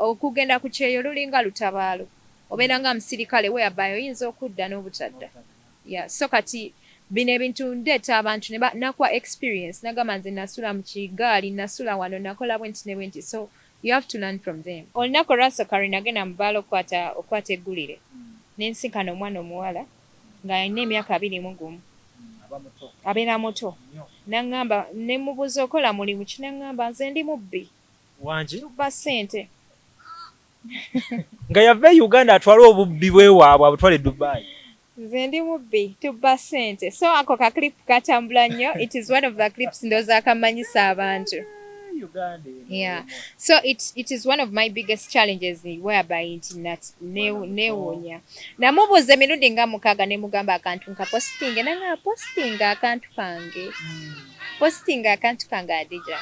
Okugenda ku kyeyo lulinga lutabaalo, obeera nga musirikale whereby oyinza okudda n'obutadda. Yeah, so kati bino ebintu ndeeta abantu ne nakuwa experience, nagamba nze nasula mu kigaali, nasula wano, nakola bwe nti ne bwe nti, so you have to learn from them. Olunaku olwasooka lwe nagenda mu bbaala okukwata eggulire, nensinkana omwana omuwala ng'alina emyaka 21, abeera muto, naŋŋamba, ne mubuuza, "Okola mulimu ki?" Naŋŋamba, "Nze ndi mubbi." Wangi? Tubba ssente. Nga yava e Uganda atwale obubbi bwewaabwe abutwale e Dubai. "Nze ndi mubbi, tubba ssente." So ako ka clip katambula nnyo. It is one of the clips ndowooza akamanyisa abantu. Yeah, so it is one of my biggest challenges whereby nti neewuunya, namubuuza emirundi nga mukaaga, ne mugamba akantu nka postinge, nanga postinga akantu kange, postinga akantu kange. Adija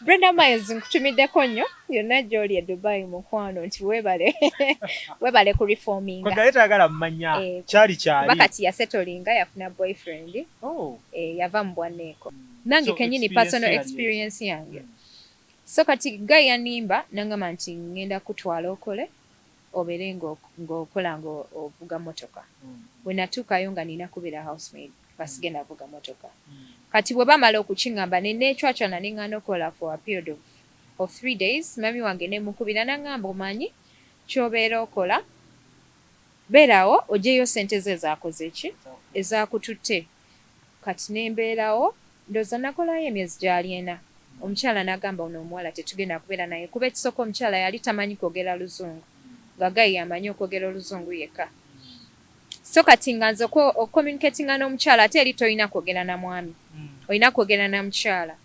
Brenda Miles, nkutumiddeko nnyo yonna gy'oli e Dubai, mukwano, nti weebale, weebale ku reforminga. Kwegale tayagala mmanya. Eh, kyali kuba kyali kati yasettlinga, yafuna boyfriend. Oh. Eh, yava mu bwanneeko nange So, kenyini experience personal yali experience yange. So kati guy yanimba nangamba nti ngenda kutwala okole, obeere ng'okola ng'ovuga motoka. Bwe natuukayo nga nina kubeera housemaid, basigenda vuga motoka. Kati bwe bamala okukiŋŋamba, ne neecwacwana, ne ŋŋaana okukola for a period of 3 days. Mami wange ne mukubira, naŋŋamba, "Omanyi ky'obeera okola, beerawo ogyeyo ssente ze ezaakoze ki, ezaakututte." Kati ne mbeerawo, ndowooza nakolayo emyezi gyali 4. Omukyala n'agamba, "Ono omuwala tetugenda kubeera naye," kuba ekisooka omukyala yali tamanyi kwogera Luzungu, nga guy yamanyi okwogera Oluzungu yekka. So kati nga nze okucommunicatinga n'omukyala, ate eri tolina kwogera na mwami, olina kwogera na mukyala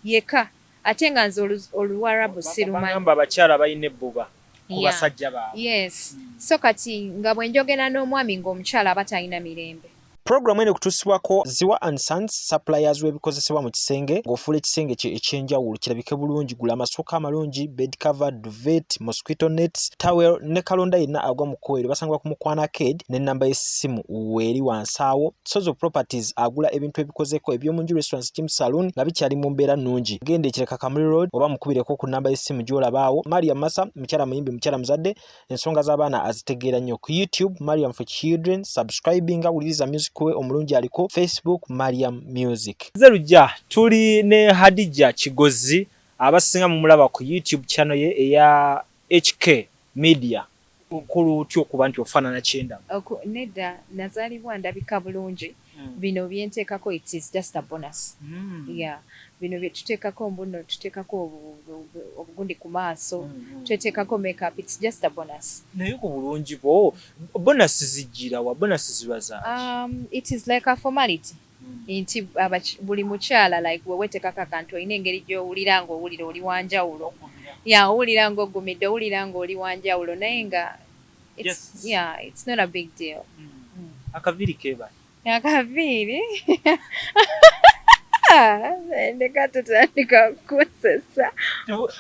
yekka, ate nga nze Oluwarabu sirumanyi. Bagamba abakyala balina ebbuba ku basajja baabwe. Yes, so kati nga bwe njogera n'omwami, ng'omukyala aba talina mirembe. Pulogulaamu eno ekutuusibwako Ziwa and Sons, suppliers w'ebikozesebwa mu kisenge. Ng'ofuula ekisenge kye ekyenjawulo kirabike bulungi, gula amashuka amalungi, bed cover, duvet, mosquito nets, towel ne kalonda yenna agwa mu kkoweero. Basangibwa ku Mukwana Arcade n'ennamba y'essimu weeri wansi awo. Sozo Properties agula ebintu ebikozeko eby'omu nju, restaurants, gym, saloon nga bikyali mu mbeera nnungi. Genda ekireka Kamuli Road oba mukubireko ku nnamba y'essimu gy'olabaawo. Mariam Massa, mukyala muyimbi, mukyala muzadde, ensonga z'abaana azitegeera nnyo. Ku YouTube, Mariam for Children, subscribinga, wuliriza music we omulungi aliko. Facebook, Mariam Music. Nze Lujja, tuli ne Hadija Kigozi, abasinga mumulaba ku YouTube channel ye eya HK Media. Okulu otya okuba nti ofaanana kyendaba? Nedda, nazaalibwa ndabika bulungi. Bino byenteekako, it is just a bonus. Yeah, bino bye tuteekako, mbuno tuteekako obugundi ku maaso, tweteekako makeup, it's just a bonus. Naye ku bulungi bwo, bonus zijjira wa? Bonus ziba zaaki? It is like a formality nti buli mukyala, like bwe weeteekako akantu, olina engeri gy'owulira ng'owulira oli wanjawulo ya, owulira ng'oggumidde, owulira ng'oli wanjawulo, naye nga it's, yeah, it's not a big deal. Akaviiri keebali? Akaviiri, ndeka tutandika kunsesa.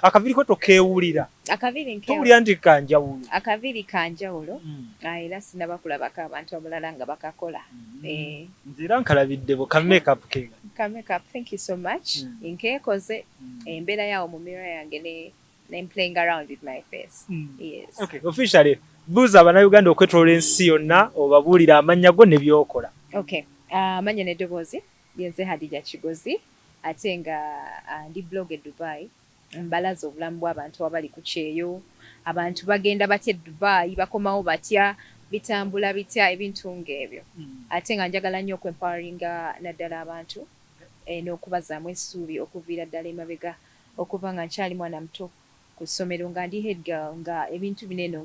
Akaviiri ko tokeewulira? Akaviiri Towulira nti kanjawulo? Akaviiri kanjawulo. Ah, era sinaba kulabako abantu abalala nga bakakola. Eh. Nze era nkalabidde bo ka makeup ke. Ka makeup, thank you so much. Nkeekoze embeera yawo mu mirror yange ne playing around with my face. Yes. Okay, officially buuza abannayuganda okwetoloola ensi yonna, obabuulira amannya go ne by'okola. Okay, amannya n'eddoboozi, yenze Hadija Kigozi, ate nga ndi blog e Dubai. Mbalaza obulamu bw'abantu abali ku kyeyo, abantu bagenda batya e Dubai, bakomawo batya, bitambula bitya, ebintu ng'ebyo. Ate nga njagala nnyo okwempoweringa naddala abantu n'okubazaamu essuubi. Okuviira ddala emabega, okuva nga nkyali mwana muto ku ssomero, nga ndi head girl, nga ebintu bino eno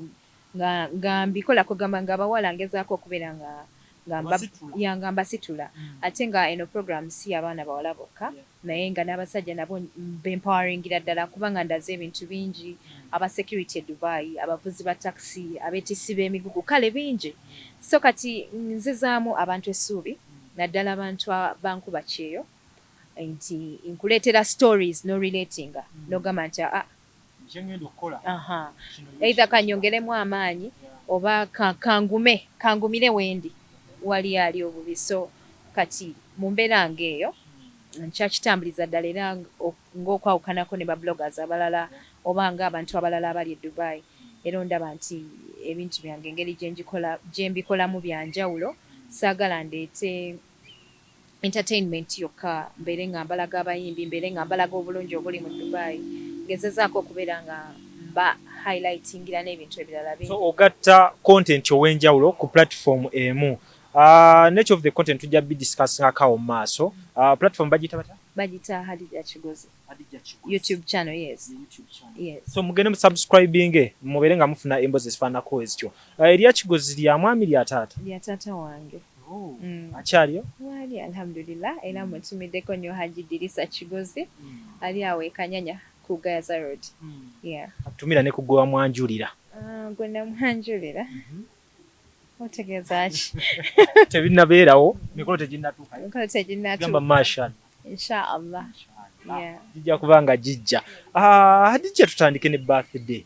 nga mbikola, kugamba nga abawala ngezaako okubeera nga Obasitula. ya, nga mbasitula. Ate nga eno program si y'abaana bawala bokka, naye nga n'abasajja nabo bempoweringira ddala, kubanga ndaze ebintu bingi: aba security e Dubai, abavuzi ba taxi, abeetissi b'emigugu, kale bingi. So kati nzizaamu abantu essuubi, naddala abantu bankuba kyeyo, nti nkuleetera stories n'orelatinga n'ogamba nti, "Ah, Kyengenda okukola aha, kino." Either kanyongeremu amaanyi oba kangume, kangumire wendi wali ali obubi. So kati mu mbeera ng'eyo nkyakitambuliza ddala, era ng'okwawukanako ne babloggers abalala. Oba ng'abantu abalala abali e Dubai. Era ondaba nti ebintu byange engeri gye mbikolamu bya njawulo. Saagala ndeete entertainment yokka, mbeere nga mbalaga abayimbi, mbeere nga mbalaga obulungi obuli mu Dubai. Ngezezaako okubeera nga mba highlightingira n'ebintu ebirala bingi. So ogatta content ow'enjawulo ku platform emu. Nature of the content tujja bidiscussingako awo mu maaso. Platform bagiyita batya? Bagiyita Hadija Kigozi YouTube channel, yes. Yes. So mugende musubscribinge mubeere nga mufuna emboozi ezifaananako ezityo. Erya Kigozi lya mwami, lya taata? Lya taata wange. Akyaliyo? Waali, alhamdulillah, era mutumiddeko nnyo Haji Dirisa Kigozi, ali awo e Kanyanya ku Gayaza Road. Yeah. Atumira ne ku gwe wamwanjulira. Gwe namwanjulira? Otegeeza ki? Tebinnabeerawo, mikolo teginnatuukayo. Mikolo teginnatuuka. Gamba mashallah. Inshallah. Yeah. Gijja kuba nga gijja. Hadija, tutandike ne birthday.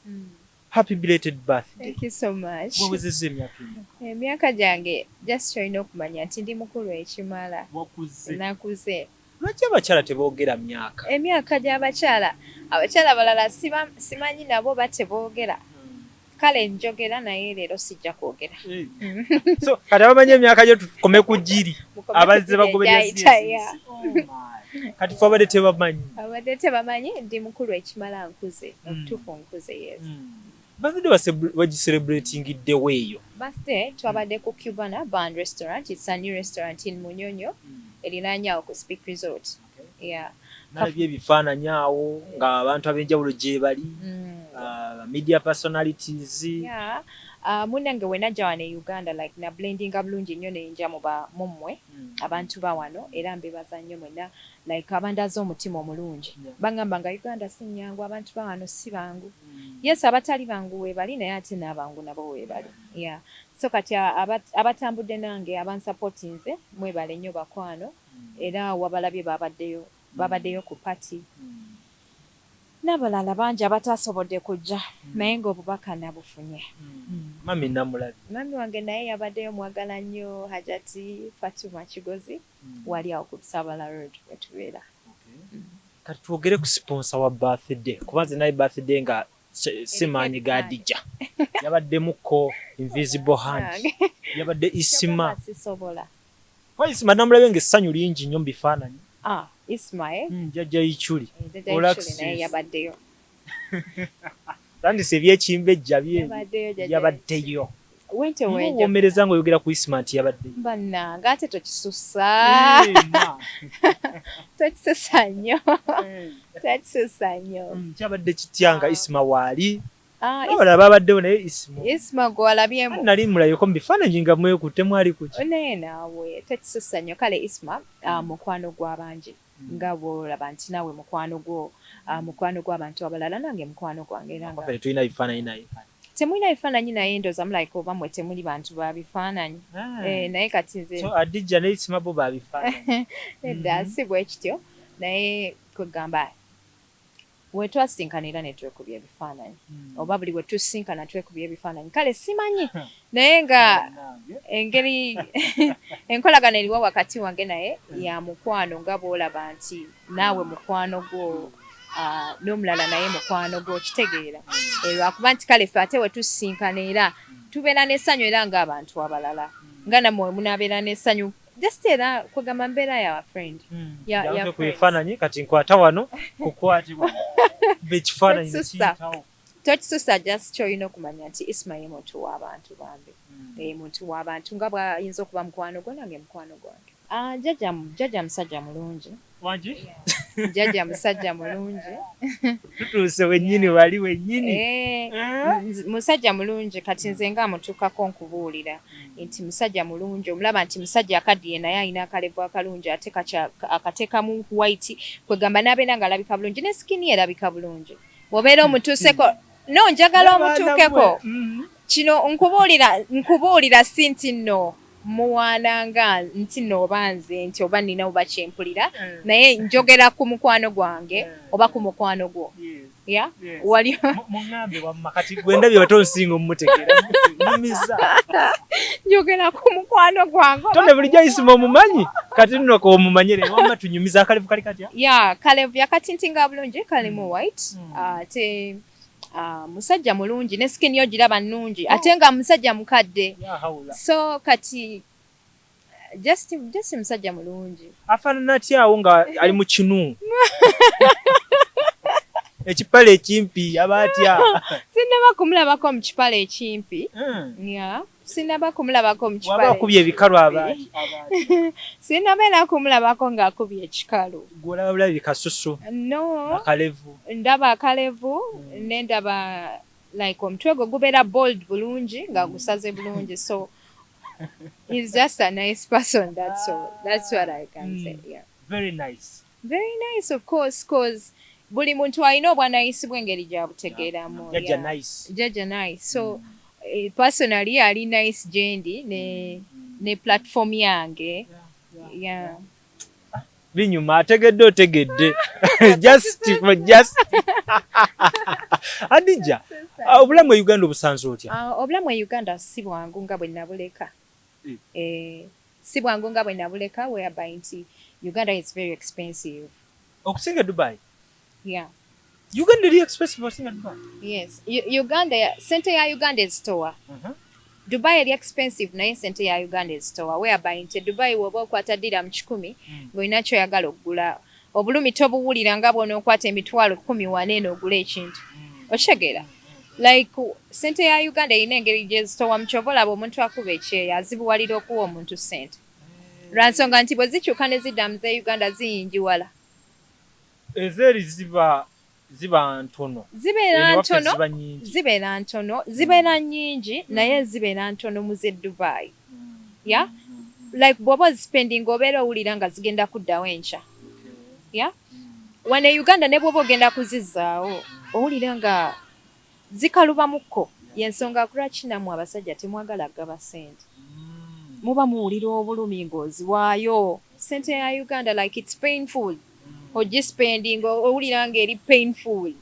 Happy belated birthday. Thank you so much. Wawezezza emyaka emeka? Emyaka gyange, just olina okumanya nti ndi mukulu ekimala. Wakuze. Nakuze. Lwaki abakyala teboogera myaka? Emyaka gy'abakyala, abakyala balala simanyi nabo bateboogera. Kale njogera, naye leero sijja kwogera. So kati abamanyi emyaka gyo tukome ku giri. Mukome Abazze ku bagoberera. gyayita, yeah. Kati fe abadde tebamanyi. Abadde tebamanyi, ndi mukulu ekimala, nkuze. Obutuufu nkuze, yes. Birthday wagicelebratingiddewo eyo? Birthday twabadde ku Cubana Band Restaurant. It's a new restaurant in Munyonyo, erinaanye awo ku Speke Resort. Yeah. Nalabye ebifaananyi awo ng'abantu ab'enjawulo gye bali, media personalities. Yeah. Munnange, we najja wano e Uganda, like na blendinga bulungi nnyo nenja muba mummwe abantu ba wano, era mbebaza nnyo mwenna, like abandaze omutima omulungi. Bangamba nga Uganda si nnyangu, abantu ba wano si bangu. Yes, abatali bangu weebali, naye ate n'abangu nabo weebali. Yeah. So kati abatambudde nange, abansupportinze, mwebale nnyo bakwano, era wabalabye babaddeyo, babaddeyo ku party, n'abalala bangi abataasobodde kujja, naye ng'obubaka nabufunye. Mami namulabye. Mami wange naye yabaddeyo, mwagala nnyo, Hajati Fatuma Kigozi, wali awo ku Busabala Road wetubeera. Kati twogere ku sponsor wa birthday, kuba nze naye birthday nga si maanyi ga Hadija, yabaddemukko invisible hand, yabadde Isima. Sisobola. Kuba Isima namulabye ng'essanyu lingi nnyo mu bifaananyi. Ah, Isma, eh? Jjajja Ichuli. Jjajja Ichuli naye yabaddeyo. Tandise ebyekimbejja bye. Yabaddeyo jjajja. Yabaddeyo. Wente wenja. Womereza ng'oyogera ku Isima nti yabaddeyo. Bannange, ate tokisusa. Ma. Tokisusa nnyo, tokisusa nnyo. Kyabadde kitya nga Isima waali? Ah, abalala babaddewo, naye Isima Isima gwe walabyemu? Nali mulabyeko mu bifaananyi nga mwekutte, mwali kuki? Naye naawe tokisusa nnyo. Kale Isma, mukwano gw'abangi, nga bwolaba nti naawe mukwano gwo, mukwano gw'abantu abalala, nange mukwano gwange, era nga Ffe tetulina bifaananyi naye. Temulina bifaananyi naye, ndooza mulabika oba mmwe temuli bantu ba bifaananyi. Eh, naye kati nze So Hadija ne Isima bo ba bifaananyi? Nedda, si bwe kityo, naye kwegamba we twasinkana era ne twekubya ebifaananyi, oba buli we tusinkana twekubya ebifaananyi. Kale simanyi, naye nga engeri enkolagana eriwo wakati wange naye ya mukwano, nga bw'olaba nti naawe mukwano gwo, n'omulala naye mukwano gwo, okitegeera? Lwakuba nti kale ffe ate we tusinkana era tubeera n'essanyu, era ng'abantu abalala, nga nammwe munaabeera n'essanyu, just era kwegamba mbeera ya friend ya ku bifaananyi. Kati nkwata wano, kukwate wano ekifaananyi. Tokisusa. Nekiyitawo. Tokisusa, just kyolina okumanya nti Isma ye muntu w'abantu bambi. Muntu w'abantu, nga bw'ayinza okuba mukwano gwo, nange mukwano gwange. Ah, jjajja musajja mulungi. Wangi? Jjajja musajja mulungi. Tutuuse wennyini, wali wennyini. Eh, musajja mulungi. Kati nze nga amutuukako nkubuulira nti musajja mulungi, omulaba nti musajja akaddiye, naye alina akalevu akalungi, ate akateekamu white, kwegamba n'abeera ng'alabika bulungi, ne skin ye erabika bulungi. Bw'obeera omutuuseko, no njagala omutuukeko. Kino nkubuulira si nti nno muwaananga nti nno oba nze nti oba nina oba kyempulira, naye njogera ku mukwano gwange oba ku mukwano gwo. Ya, wali Muŋŋambe wamma, kati gwe ndabye wate onsinga omumutegeera, nyumiza. Njogera ku mukwano gwange oba Tonde bulijjo Isima omumanyi, kati nno k'omumanyire. Wamma tunyumiza, akalevu kali katya? Ya, kalevu yakatintinga bulungi, kalimu white, ate Ah, musajja mulungi ne skin yo giraba nnungi, ate nga musajja mukadde. So kati just musajja mulungi. Afaanana atyawo nga ali mu kinu ekipale ekimpi, aba atya? Sinaba kumulabako mu kipale ekimpi. Yeah, sinaba kumulabako mu Waba kipale. akubye ebikalu aba Sinaba era kumulabako ng'akubye ekikalu. Gwolaba bulabi kasusu? No. Akalevu? Ndaba akalevu nendaba like omutwe gwe gubeera bold bulungi nga gusaze bulungi, so he's just a nice person, that's all, that's what I can say, yeah. Very nice. Very nice, of course, 'cause buli muntu alina obwanayisi bw'engeri gy'abutegeeramu. Jajja nice. Jajja nice. So personally ali nice gyendi ne platform yange, yeah. Binyuma, ategedde, otegedde. Just for just Hadija, obulamu e Uganda obusanze otya? Ah, obulamu e Uganda si bwangu nga bwe nabuleka. Si bwangu nga bwe nabuleka, whereby nti Uganda is very expensive. Okusinga e Dubai? Yeah. Uganda eri expensive okusinga Dubai? Yes. Uganda sente ya Uganda ezitowa. Dubai eri expensive, naye sente ya Uganda ezitowa, whereby nti e Dubai woba okwata dirham 100 ng'olina kyoyagala okugula, obulumi tobuwulira nga bw'onookwata 100,000 waneeno ogula ekintu. Okitegeera? Like sente ya Uganda erina engeri gyezitowamu, kyova olaba omuntu akuba ekyeyo azibuwalira okuwa omuntu sente, lwa nsonga nti bwe zikyuka ne zidda mu z'e Uganda ziyingiwala. Ezeeri ziba ntono. Zibeera Eno waffe ntono. Ziba nnyingi. Zibeera ntono, zibeera nnyingi, naye zibeera ntono mu z'e Dubai. Yeah, like bw'oba ozispending obeera owulira nga zigenda kuddawo enkya. Yeah, wano e Uganda ne bw'oba ogenda kuzizzaawo owulira nga zikalubamukko. Yensonga lwaki nammwe abasajja temwagala kugaba ssente, muba muwulira obulumi ng'oziwaayo ssente ya Uganda. Like it's painful ogispending, owulira ng'eri painful,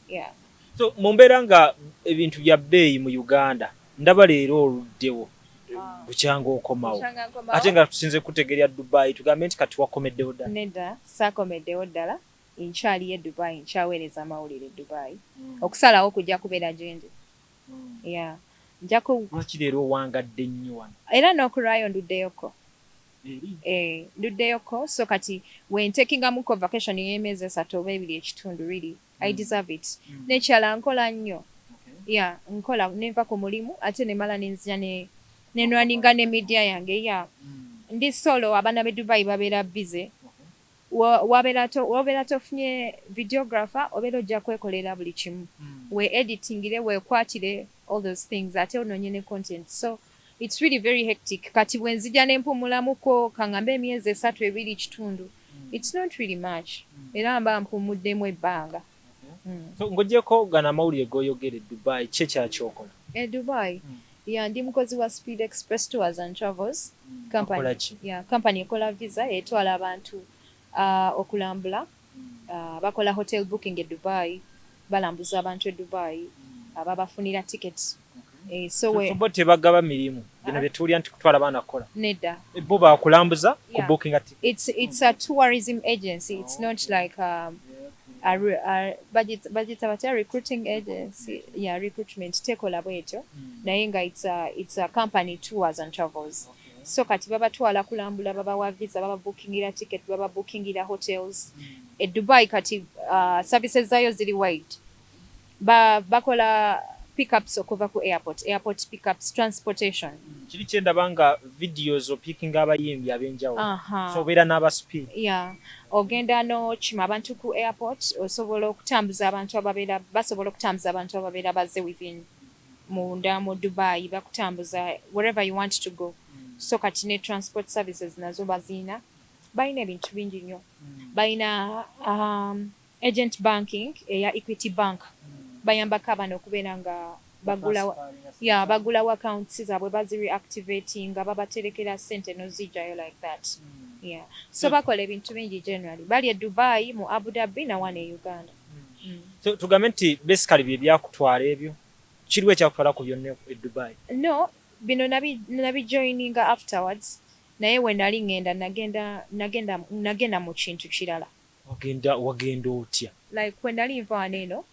yeah. So mu mbeera nga ebintu bya bbeeyi mu Uganda, ndaba leero oluddewo bukyanga okomawo. Bukyanga nkomawo. Ate nga tusinze kutegerya Dubai, tugambe nti kati wakomeddewo ddala? Nedda, saakomeddewo ddala, nkyaliyo e Dubai, nkyaweereza amawulire e Dubai. Okusalawo kujja kubeera gyendi, yeah, nja ku Lwaki leero owangadde nnyo wano? Era n'okulwayo nduddeyoko. Eri? Eh, nduddeyoko. So kati wentekingamuko vacation y'emyezi 3 oba 2.5, really I deserve it. Nekyala nkola nnyo, yeah, nkola nenva ku mulimu ate nemala nenzija ne nenwaninga ne media yange, yeah. Ndi solo, abaana b'e Dubai babeera busy. Wabeera tofunye videographer, obeera ojja kwekolera buli kimu, we editingire, weekwatire all those things, ate onoonye ne content, so it's really very hectic. Kati bwe nzija ne mpumulamuko kaŋŋambe emyezi 3, 2.5, it's not really much, era mba mpumuddemu ebbanga. So ng'ogyeko gano amawulire g'oyogera e Dubai, ki ekyakyokola? E Dubai, yeah, ndi mukozi wa Speed Express Tours and Travels company. Bakola ki? Yeah, company ekola visa, etwala abantu okulambula. Bakola hotel booking e Dubai, balambuza abantu e Dubai, ababafunira tickets. So we, So bo tebagaba mirimu bino Ah. bye tuwulira nti kutwala baana kukola? Nedda. Bo bakulambuza ku bookinga ticket? It's a tourism agency. It's not like a budget batya, recruiting agency. Yeah, recruitment tekola bwetyo, naye nga it's a company, tours and travels. So kati babatwala kulambula, babawa visa, bababookingira ticket, bababookingira hotels e Dubai. Kati services zayo ziri wide. Bakola pickups okuva ku airport, airport pickups, transportation. Kiri kyendaba nga videos opikinga abayimbi ab'enjawulo. Aha. So obeera n'aba Speed? Yeah, ogenda n'okima abantu ku airport, osobola okutambuza abantu ababeera, basobola okutambuza abantu ababeera bazze within munda mu Dubai, bakutambuza wherever you want to go. So kati ne transport services nazo baziina, balina ebintu bingi nnyo. Balina agent banking eya Equity Bank, bayambako abaana okubeera nga bagulawo, yeah, bagulawo accounts zaabwe, bazireactivatinga, babaterekera ssente nozijjayo like that, yeah. So bakola ebintu bingi. Generally bali e Dubai, mu Abu Dhabi, na wano e Uganda. So tugambe nti basically bye byakutwala ebyo, kiriwo ekyakutwala ku byonna e Dubai? No, bino nabijoininga afterwards, naye we nali ngenda nagenda mu kintu kirala. Wagenda otya? Like we nali nva wano eno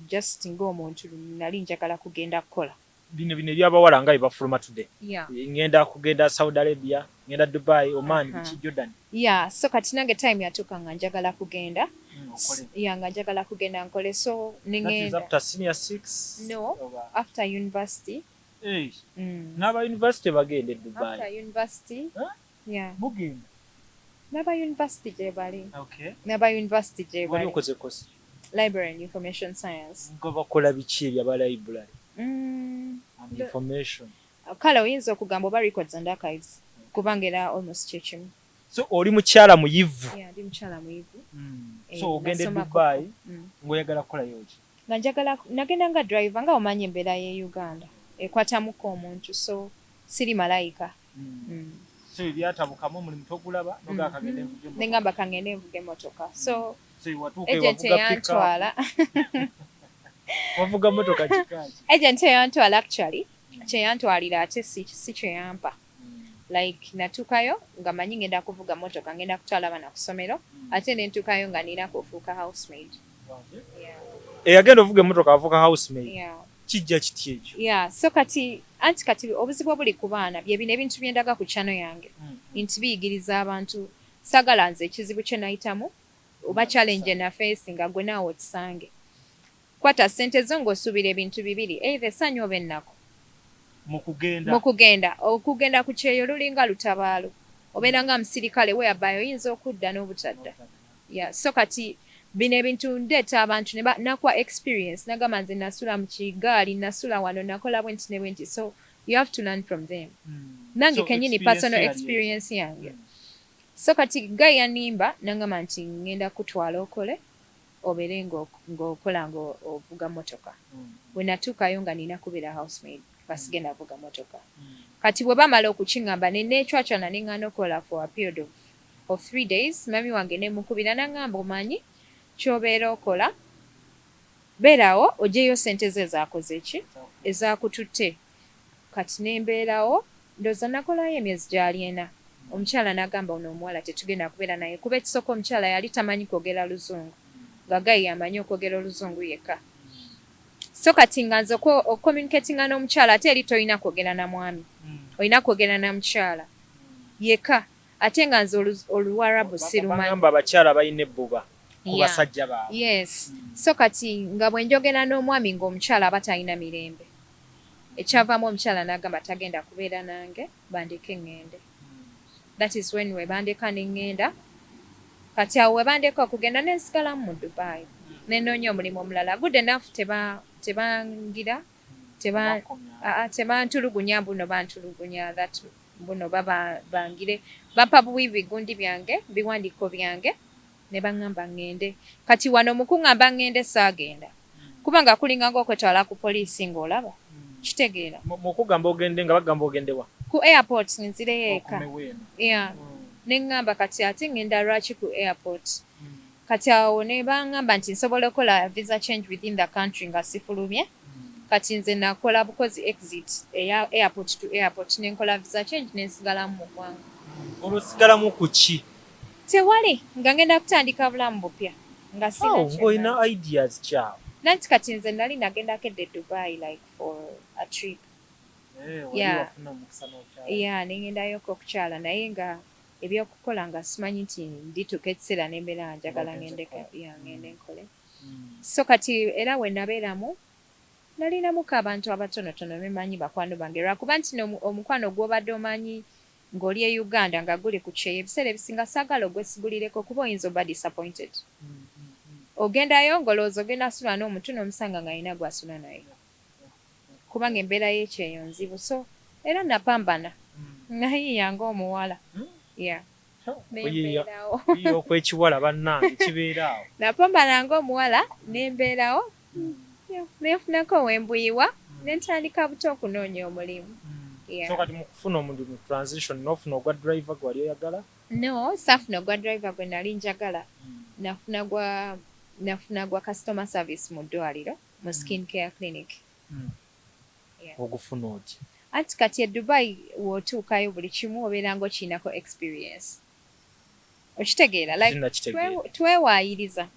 Just ng'omuntu nali njagala kugenda kukola. Bino ebyabawala nga bebafuluma today, ngenda kugenda Saudi Arabia, ngenda Dubai, Oman, biki, Jordan. Yeah, so kati nange time yatuuka nga njagala kugenda. Yeah, nga njagala kugenda nkole, so nengenda. After senior six? No, after university. Hey. N'aba university bagenda e Dubai? After university. Huh? Yeah. Mugenda? N'aba university gye bali. Okay. N'aba university gye Wali bali. Okoze course? Library and information science. Nga bakola biki ebyaba library and information? Kale oyinza okugamba oba records and archives, kubanga era almost kyekimu. So oli mukyala muyivu? Yeah, ndi mukyala muyivu. So ogenda e Nasomako. Dubai ng'oyagala kukolayo ki? Nga njagala, nagenda nga driver, nga omanyi embeera ye Uganda ekwatamuko omuntu, so siri malayika. So ebyatabukamu omulimu togulaba, nogaa kagende nvuge emmotoka. Nengamba kangende nvuge emotoka, so So watuuka agent ewavuga pickup? eyantwala. Wavuga motoka kikaki? Agent eyantwala, actually kyeyantwalira ate si kyeyampa. Like natuukayo nga manyi ngenda kuvuga motoka, ngenda kutwala abaana ku ssomero, ate nentuukayo nga nina kufuuka housemaid. Yeah. Eyagenda ovuga emmotoka avuga housemaid? Yeah. Kijja kiti ekyo? Yeah, so kati anti kati obuzibu obuli ku baana bye bino ebintu byendaga ku channel yange nti biyigiriza abantu. Saagala nze ekizibu kye nayitamu oba challenge nafeesi nga gwe naawe okisange. Kwata ssente zo ng'osuubira ebintu bibiri, either essanyu oba ennaku. Mu kugenda. Mu kugenda, okugenda ku kyeyo lulinga lutabaalo, obeera nga musirikale whereby oyinza okudda n'obutadda. Yeah, so kati bino ebintu ndeeta abantu ne nakuwa experience, nagamba nze nasula mu kigaali, nasula wano, nakola bwe nti ne bwe nti, so you have to learn from them. Nange So kenyini experience personal yali experience yange. So kati guy yanimba nangamba nti ngenda kutwala okole, obeere ng'okola ng'ovuga motoka. Bwe natuukayo nga nina kubeera housemaid, nga sigenda vuga motoka. Kati bwe bamala okukiŋŋamba ne neecwacwana, ne ŋŋaana okukola for a period of 3 days. Mami wange ne mukubira n'aŋŋamba, omanyi ky'obeera okola, beerawo ogyeyo ssente ze ezaakoze ki, ezaakututte. Kati ne mbeerawo, ndowooza nakolayo emyezi gyali 4. Omukyala n'agamba, ono omuwala tetugenda kubeera naye, kuba ekisooka omukyala yali tamanyi kwogera Luzungu, nga guy yamanyi okwogera Oluzungu yekka. So kati nga nze ocommunicatinga n'omukyala, ate eri tolina kwogera na mwami, olina kwogera na mukyala yekka, ate nga nze Oluwarabu sirumanyi. Bagamba abakyala balina ebbuba ku basajja baabwe. Yes, so kati nga bwe njogera n'omwami, ng'omukyala aba talina mirembe. Ekyavaamu omukyala n'agamba tagenda kubeera nange, bandeke ŋŋende. That is when we bandeka ne ŋŋenda. Kati awo we bandeka okugenda, ne nsigalamu mu Dubai, ne nnoonya omulimu omulala. Good enough, tebangira, tebantulugunya mbuno bantulugunya that mbuno baba bangire bampa buwi bigundi byange, biwandiiko byange, ne baŋŋamba ŋŋende. Kati wano mu kuŋŋamba ŋŋende, saagenda, kubanga kulinga ng'okwetwala ku poliisi ng'olaba, kitegeera? Mu kugamba ogende, nga bagamba ogende wa? Ku airport, nzireyo eka. Okomewo eno. Yeah. Ne ŋŋamba kati ate ŋŋenda lwaki ku airport? Kati awo ne baŋŋamba nti nsobola okukola visa change within the country nga sifulumye. Kati nze nakola bukozi exit eya airport to airport, nenkola visa change, nensigalamu mu ggwanga. Olwo osigalamu ku ki? Tewali, nga ngenda kutandika bulamu bupya nga sina Awo kye ng'olina mmanyi. ideas kyawo? Nanti kati nze nali nagendako edda e Dubai, like for a trip. Wali wafuna omukisa n'okyala? Yeah, nengendayoko okukyala, naye nga ebyokukola nga simanyi nti ndituuka ekiseera nembeera njagala Ng'ogenze ngende. kukola. Yeah, ngende nkole. So kati era we nabeeramu, nalinamuko abantu abatonotono bemanyi, bakwano bange, lwakuba nti no omukwano gw'obadde omanyi ng'oli e Uganda nga guli ku kyeyo, ebiseera ebisinga saagala ogwesigulireko, kuba oyinza oba disappointed. Ogendayo ng'olowooza ogenda sula n'omuntu, n'omusanga ng'alina gw'asula naye, kubanga embeera y'ekyeyo nzibu. So era napambana, nayiiya ng'omuwala, yeah, Okuyiiya nembeerawo. Okuyiiya okw'ekiwala bannange kibeera awo. Napambana ng'omuwala, nembeerawo. Yeah, nenfunako wembuyiwa, nentandika buto okunoonya omulimu. Yeah. So kati mu kufuna omulimu, transition n'ofuna ogwa driver gwe wali oyagala? No, saafuna ogwa driver gwe nali njagala. Nafuna gwa customer service mu ddwaliro, mu skin care clinic. Yeah. Ogufuna otya? Anti kati e Dubai w'otuukayo buli kimu obeera ng'okirinako experience, okitegeera? Like Sinnakitegeera. twewaayiriza.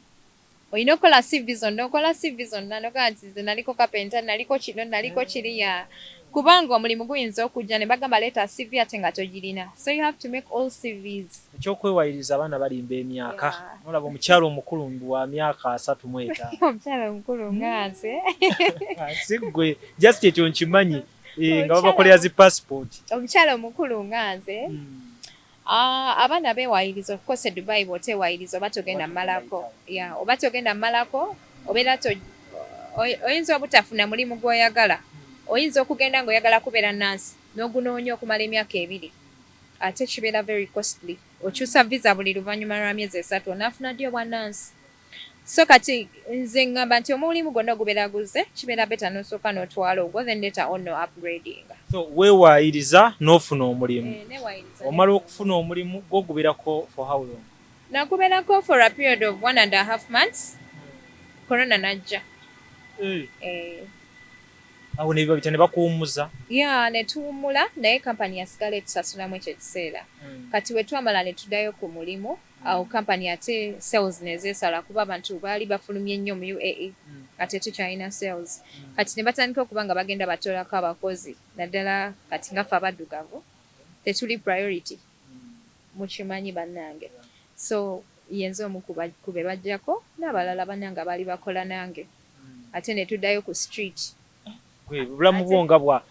Olina okukola CV zonna, okola CV zonna nogamba nti nze naliko kapenta, naliko kino, naliko kiriya, kubanga omulimu guyinza okujja ne bagamba leeta CV ate nga togirina, so you have to make all CVs. Ekyokwewayiriza, abaana balimba emyaka. Nolaba omukyalo omukulu mbu wa myaka 35. Omukyala omukulu nga nze? Si ggwe, just ekyo nkimanyi, nga babakolera zi passport. Omukyala omukulu nga nze? Ah, abaana beewayiriza. Of course, e Dubai bw'oteewayiriza oba togenda mmalako, yeah, oba togenda mmalako, obeera oyinza obutafuna mulimu gw'oyagala. Oyinza okugenda ng'oyagala kubeera nansi n'ogunoonya okumala emyaka 2, ate kibeera very costly. Okyusa visa buli luvannyuma lwa myezi 3, onaafuna ddi obwa nansi? So kati nze ŋŋamba nti omulimu gwonna ogubeera guze, kibeera better n'osooka n'otwala ogwo, then later on no upgrading. So weewaayiriza n'ofuna omulimu? Eh, neewayiriza. Omala okufuna omulimu gwo, gubeerako for how long? Nagubeerako for a period of 1.5 months, corona najja. Eh. Awo ne biba bitya, ne bakuwummuza? Ya, ne tuwummula, naye kampani yasigala etusasulamu ekyo ekiseera. Kati we twamala ne tuddayo ku mulimu, awo kampani ate sales nezeesala, kuba abantu baali bafulumye nnyo mu UAE, ate tukyalina sales. Kati ne batandika okuba nga bagenda batoolako abakozi, naddala kati nga ffe abaddugavu tetuli priority, mukimanyi bannange. So yenze omu ku be bajjako n'abalala bannange abaali bakola nange, ate ne tuddayo ku street. Gwe obulamu bwo nga bwa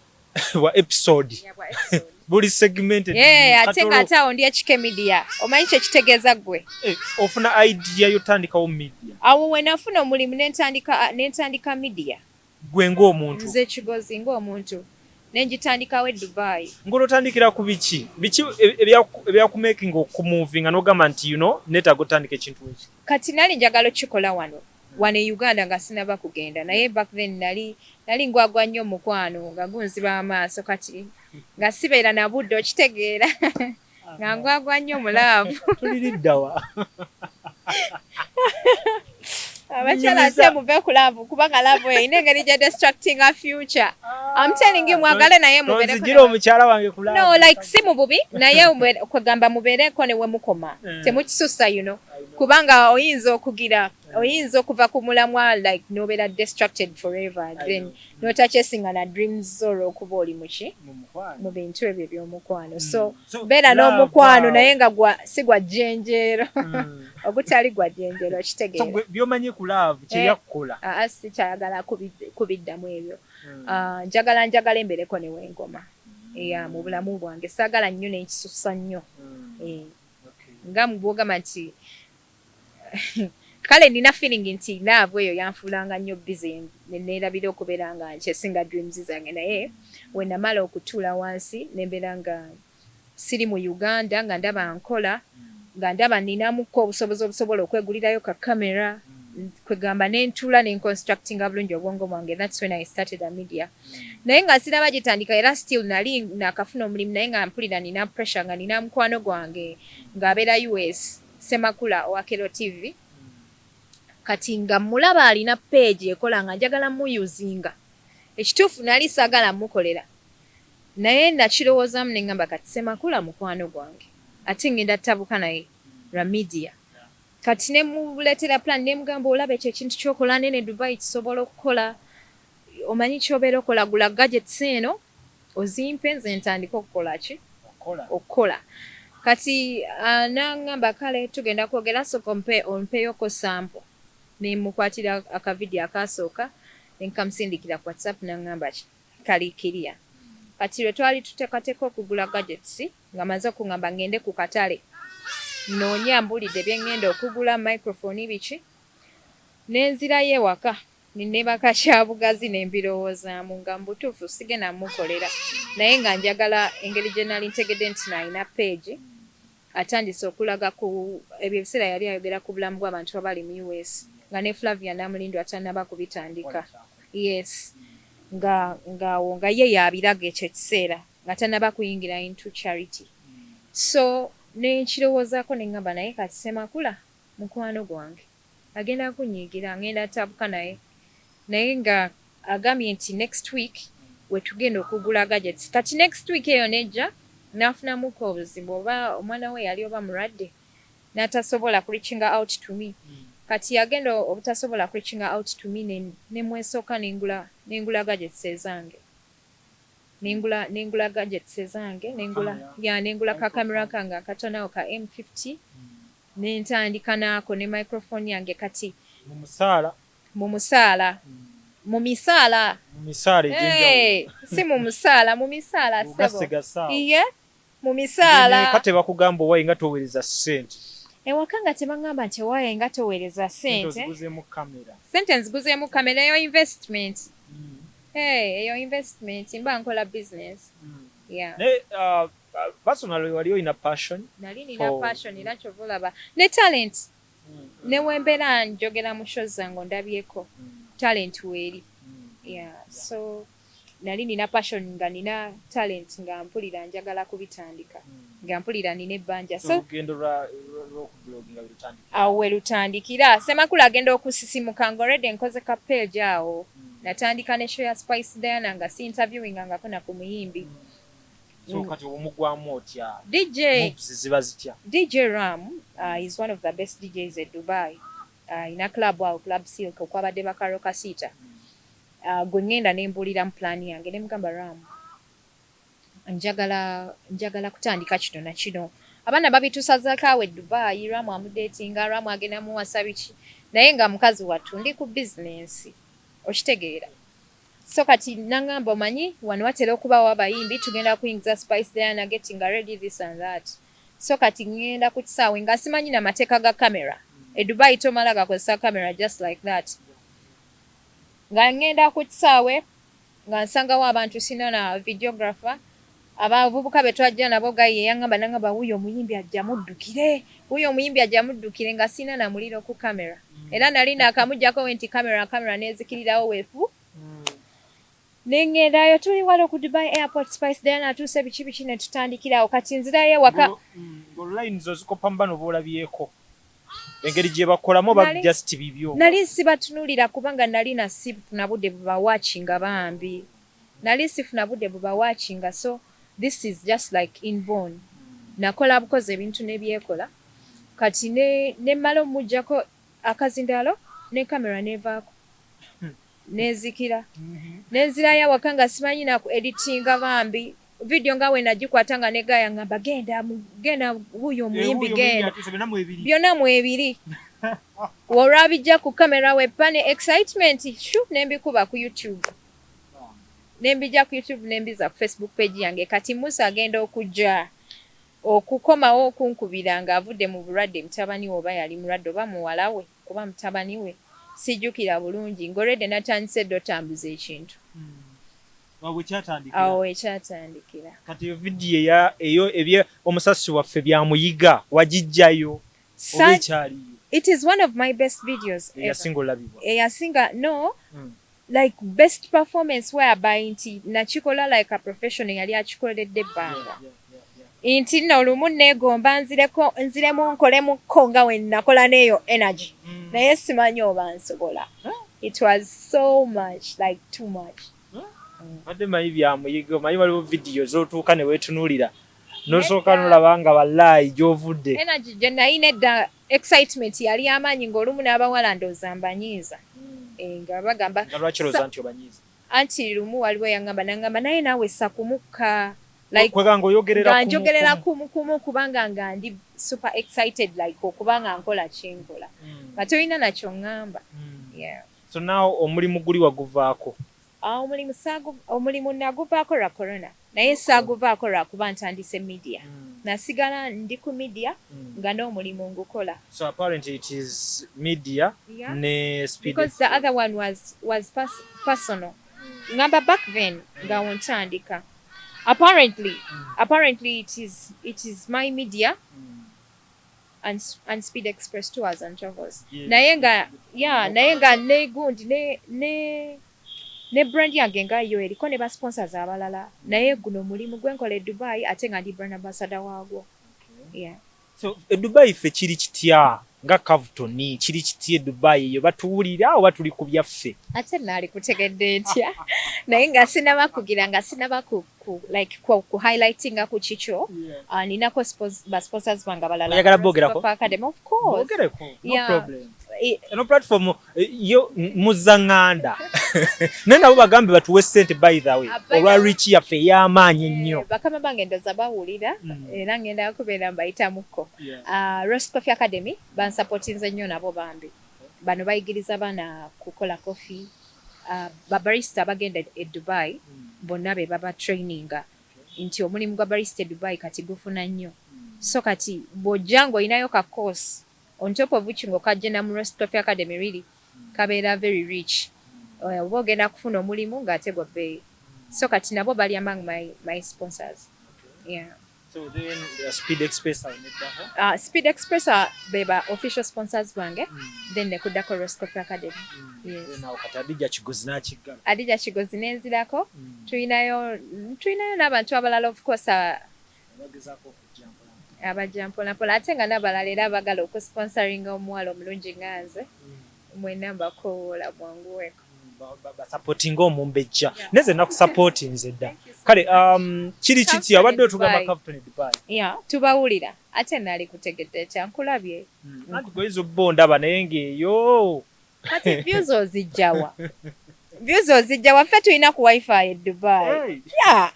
episode buli segmented. Yeah, ate nga ate awo ndi ekike media, omanyi kyekitegeeza ggwe? Eh, ofuna idea yotandikawo media? Awo we nafuna omulimu nentandika media. Gwe ng'omuntu? Nze Kigozi ng'omuntu, nengitandikawo e Dubai. Ng'olwotandikira ku biki biki ebyakumakinga okumuvinga n'ogamba nti neetaaga otandika ekintu eki? Kati nali njagala okukikola wano e Uganda nga sinaba kugenda, naye back then nali ngwagwa nnyo mukwano nga gunziba amaaso. Kati nga sibeera na budde, okitegeera, nga ngwagwa nnyo mu love. Tuliriddawa? Abakyala, ate muve ku love, kubanga love erina engeri gye destructinga future. I'm telling you, mwagale naye mubeereko. Tonzigira omukyala wange ku love. No, like si mu bubi, naye kwegamba mubeereko ne we mukoma. Temukisusa, kubanga oyinza okuva ku mulamwa, like nobeera distracted forever, then notakyesinga na dreams zo olw'okuba oli muki mu bintu ebyo eby'omukwano. So beera n'omukwano, naye nga si gwa jjenjeero, ogutali gwa jjenjeero, okitegeera? Byomanyi ku love kyeyakkola? Aa, sikyayagala kubiddamu ebyo. Ah, njagala embereko ne wengoma ya mu bulamu bwange. Saagala nnyo n'ekisusa nnyo. Eh, nga bwogamba nti kale nina feeling nti love eyo yanfuulanga nnyo busy, neerabira okubeera nga nkyesinga dreams zange. Naye we namala okutuula wansi nembeera nga siri mu Uganda, nga ndaba nkola, nga ndaba ninamuko obusobozi obusobola okwegulirayo ka kamera, kwegamba nentuula nenconstructinga bulungi obwongo bwange. That's when I started a media, naye nga siraba gitandika. Era still nali nakafuna omulimu, naye nga mpulira nina pressure, nga nina mukwano gwange ng'abeera US, Semakula owa Kero TV. Kati nga mulaba alina page ekola, nga njagala muyuzinga. Ekituufu nali saagala mukolera, naye nakirowoozaamu ne ŋŋamba kati Semakula mukwano gwange, ate ngenda tabuka naye lwa media. Kati ne muleetera plan, ne mugamba, olaba ekyo ekintu kyokola nene Dubai kisobola okukola, omanyi kyobeera okola, gula gadgets eno ozimpe, nze ntandika okukola ki, okukola. Kati naŋŋamba kale tugenda kwogera, sooka ompeyoko sample. Ne mukwatira akavidiyo akasooka, nenkamusindikira ku WhatsApp, naŋŋamba ki kali kiriya. Kati lwe twali tuteekateeka okugula gadgets, nga maze okuŋŋamba ngende ku katale noonye ambulidde bye ŋŋenda okugula, microphone biki, nenzirayo ewaka neneebaka kyabugazi nembirowoozaamu nga mu butuufu sigenda mukolera, naye nga njagala engeri gye nali ntegedde nti nalina page atandise okulaga ku ebyo ebiseera yali ayogera ku bulamu bw'abantu abali mu US, nga ne Flavia Namulindwa tannaba kubitandika. Yes, nga ngaawo nga ye yabiraga ekyo ekiseera nga tannaba kuyingira into charity. So nenkirowoozaako ne ŋŋamba naye kati Semakula mukwano gwange agenda kunyiigira, ngenda tabuka naye, naye nga agambye nti next week wetugenda okugula gadgets. Kati next week eyo nejja nafunamuko obuzibu, oba omwana we yali oba mulwadde, n'atasobola ku reaching out to me. Kati yagenda obutasobola reaching out to me, nemwesooka nengula gadgets ezange, nengula gadgets ezange, nengula ya nengula ka camera kange akatono ka M50, nentandika naako ne microphone yange. Kati mu musaala? Mu musaala, mu misaala. Mu misaala egy'enjawulo. Si mu musaala, mu misaala, ssebo. Iye, mu misaala. Kate bakugamba owaye nga toweereza ssente? Ewaka nga tebaŋŋamba nti owaye nga toweereza ssente. Oziguzeemu kamera. Sente nziguzeemu kamera. Eyo investment. Hey, eyo investment, mba nkola business. Yeah. Naye personally wali olina passion? Nali nina passion, era kyova olaba ne talent. Ne wembeera njogera mu show zange ondabyeko, talent weeri. Yeah. So nali nina passion, nga nina talent, nga mpulira njagala kubitandika, nga mpulira nina ebbanja. So olugendo lw'okubloginga lutandikira? Awo we lutandikira. Semakula agenda okusisimuka nga already nkoze ka page awo. Natandika ne show ya Spice Diana nga si interviewinga ngako na ku muyimbi. So kati omugwamu otya? DJ Moves ziba zitya? DJ Ram is one of the best DJs at Dubai. Ina club awo, Club Silk, okwabadde bakaro kasita. Gwe ngenda ne mbuulira mu plan yange, ne mugamba, "Ram, njagala kutandika kino na kino. Abaana babitusazaako awo e Dubai." Ram amudatinga, Ram agenda muwasa biki, naye nga mukazi wattu ndi ku bizinensi, okitegeera? So kati nangamba, "Omanyi wano watera okubawo abayimbi, tugenda kuyingiza Spice Diana, getting ready, this and that." So kati ŋŋenda ku kisaawe nga simanyi na mateeka ga kamera. E Dubai tomala gakozesa kamera just like that. Nga ŋŋenda ku kisaawe nga nsangawo abantu, sina na videographer. Abavubuka be twajja nabo, guy yaŋŋamba, nangamba, "Wuyo omuyimbi ajja muddukire, wuyo omuyimbi ajja muddukire," nga sina na muliro ku kamera. Era nali nakamugjako we nti kamera nezikirirawo weefu. Nengendayo, tuli walo ku Dubai Airport, Spice Diana atuuse, biki biki, ne tutandikirawo. Kati nzirayo ewaka. Ng'olines ozikopa mu bano boolabyeko engeri gye bakolamu oba just bibyo? Nali sibatunuulira kubanga nali nasifuna budde bubawakinga, bambi nali sifuna budde bubawakinga. So this is just like inborn, nakola bukozi ebintu nebyekola. Kati ne mmala omuggyako akazindaalo ne kamera nevaako nezikira, nenzirayo awaka nga simanyi na ku editinga. Bambi video nga we nagikwata nga ne guy ngamba, "Genda genda, wuyo omuyimbi, genda." Byonna mwebiri. Olwabijja ku kamera wepa ne excitement shu, nembikuba ku YouTube, nembijja ku YouTube, nembiza ku Facebook page yange. Kati Musa agenda okujja okukomawo okunkubira ng'avudde mu bulwadde, mutabani we, oba yali mulwadde oba muwala we oba mutabani we, sijjukira bulungi, ng'olwedde natandise dde otambuza ekintu. Awo wekyatandikira. Kati eyo vidiyo eyo ebye omusasi waffe byamuyiga wagijjayo oba ekyaliyo? It is one of my best videos. Eyasinga olabibwa? Eyasinga, no. Like best performance, whereby nti nakikola like a professional yali akikoledde ebbanga, nti nno olumu neegomba nzireko nziremu nkolemukko nga we nakola n'eyo energy, naye simanyi oba nsobola. It was so much, like too much. Badde manyi byamuyiga, omanyi waliwo vidiyo z'otuuka ne weetunuulira n'osooka nolaba nga wallaayi gy'ovudde. Energy gye nayina edda, excitement yali amaanyi, ng'olumu n'abawala ndowooza mbanyiiza. Eh, nga bagamba Nga lwaki olowooza nti obanyiiza? Anti lumu waliwo yaŋŋamba, naŋŋamba, "Naye naawe ssa kumukka," like Kwega ng'oyogerera nga njogerera kumu kumu, kubanga nga ndi super excited, like okuba nga nkola kyenkola, nga tolina nakyo ŋŋamba. Yeah. So now omulimu guli waguvaako? Ah, omulimu naguvaako lwa corona, naye saaguvaako lwakuba ntandise media. Nasigala ndi ku media nga n'omulimu ngukola. So apparently it is media ne Speed. Because the other one was personal. Ngamba back then nga wontandika, apparently it is my media and Speed Express Tours and Travels. Naye nga, yeah, naye nga ne gundi ne brand yange nga yo eriko ne ba sponsors abalala, naye guno mulimu gwenkola e Dubai ate nga ndi brand ambassador waagwo, yeah. So e Dubai ffe kiri kitya nga Cavton? Kiri kitya e Dubai eyo? Batuwulira oba tuli ku byaffe? Ate naali kutegedde ntya? Naye nga sinaba kugira nga sinaba ku like ku highlightinga ku kikyo, ninako ba sponsors bange abalala. Oyagala boogerako? Academy, of course. Boogereko, no Yeah. problem. Eno platform yo muzaŋŋanda naye nabo bagambe batuwe ssente, by the way, olwa reach yaffe ey'amaanyi ennyo. Bakama bange ndoza bawulira era ngenda kubeera mbayitamuko. Roast Coffee Academy bansupportinze nnyo nabo bambi. Bano bayigiriza baana kukola coffee, babarista abagenda e Dubai bonna be baba traininga nti omulimu gwa barista e Dubai kati gufuna nnyo. So kati bw'ojja ng'olinayo ka course on top of which ng'okajja mu Roast Coffee Academy, really kabeera very rich. Oba ogenda kufuna omulimu ng'ate gwa bbeeyi. So kati nabo bali among my sponsors. Yeah. So then Speed Express awo neddako? Speed Express beba official sponsors bange, then nekuddako Roast Coffee Academy. Yes. Then awo kati Adija Kigozi n'akiggala. Adija Kigozi nenzirako. Tulinayo n'abantu abalala, of course, abagezaako okujja mpola. Abajja mpolampola, ate nga n'abalala era abagala okusponsoringa omuwala omulungi nga nze, mwenna mbakowoola mwanguweko. Basupportinga omumbejja, neze nakusupportinze dda. Kale kiri kiti, abadde otugamba Cavton Dubai. Yeah, tubawulira, ate nali kutegedde kyankulabye. Anti goyinza obba ondaba naye ng'eyo Kati views ozijjawa? Views ozijjawa? Ffe tulina ku wifi e Dubai. Yeah.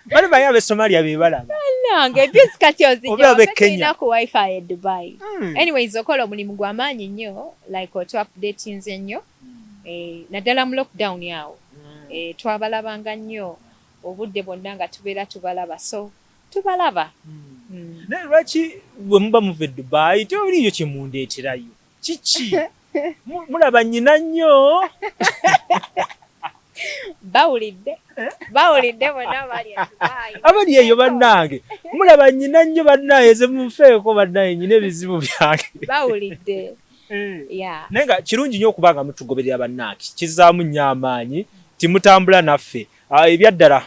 Bali baye ab'e Somalia be balaba. Nange views kati Oba ozijjawa? ab'e Ffe Kenya. tulina ku wifi e Dubai. Anyways, okola omulimu gw'amaanyi nnyo, like otu updatinze nnyo, naddala mu lockdown awo. Twabalabanga nnyo obudde bwonna nga tubeera tubalaba, so tubalaba. Naye lwaki bwe muba muva e Dubai tewaliyo kye mundeeterayo? Kiki? Mulaba nnyina nnyo. Bawulidde, bawulidde bonna bali e Dubai. Abali eyo bannange, mulaba nnyina nnyo bannange, ze munfeeko bannange, nnyina ebizibu byange. Bawulidde, yeah. Naye nga kirungi nnyo okuba nga mutugoberera bannange, kizaamu nnyo amaanyi timutambula naffe. Ah, ebyaddala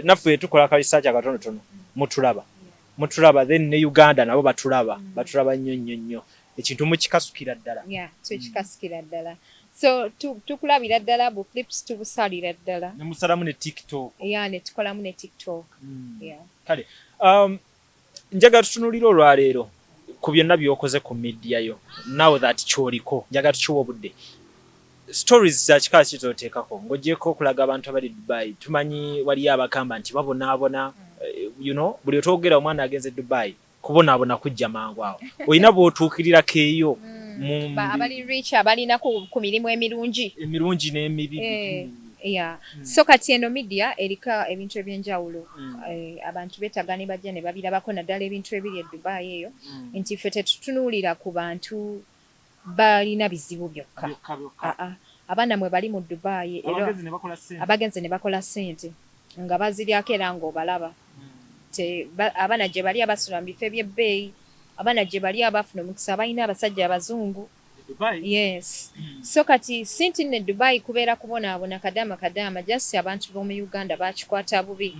naffe tukola ka research akatonotono, mutulaba, mutulaba, then ne Uganda nabo batulaba, batulaba nnyo nnyo nnyo, ekintu mukikasukira ddala. Yeah, tukikasikira ddala, so tukulabira ddala, bu clips tubusalira ddala. Ne musalamu ne TikTok. Yeah, ne tukolamu ne TikTok, yeah. Kale njagala tutunuulire olwaleero ku byonna by'okoze ku media yo. Now that kyoliko, njagala tukiwa obudde, stories za kika ki zoteekako ng'ogyeko okulaga abantu abali Dubai? Tumanyi waliyo abagamba nti babonaabona, buli otwogera omwana agenze Dubai kubonaabona kujja mangu awo, olina bw'otuukirirako eyo Abali rich, abalina ku mirimu emirungi. Emirungi n'emibi. Yeah. So kati eno media eriko ebintu ebyenjawulo. Abantu beetaaga ne bajja ne babirabako, naddala ebintu ebiri e Dubai eyo, nti ffe tetutunuulira ku bantu balina bizibu byokka. Byokka byokka. Aa, abaana mwe bali mu Dubai era abagenzi ne bakola ssente. Abagenzi ne bakola ssente nga baziryako era ng'obalaba. Abaana gye bali abasula mu bifo eby'ebbeeyi, abaana gye bali abafuna omukisa abalina abasajja abazungu. Dubai. Yes. So kati si nti nne Dubai kubeera kubonaabona kadaama kadaama, just abantu b'omu Uganda bakikwata bubi.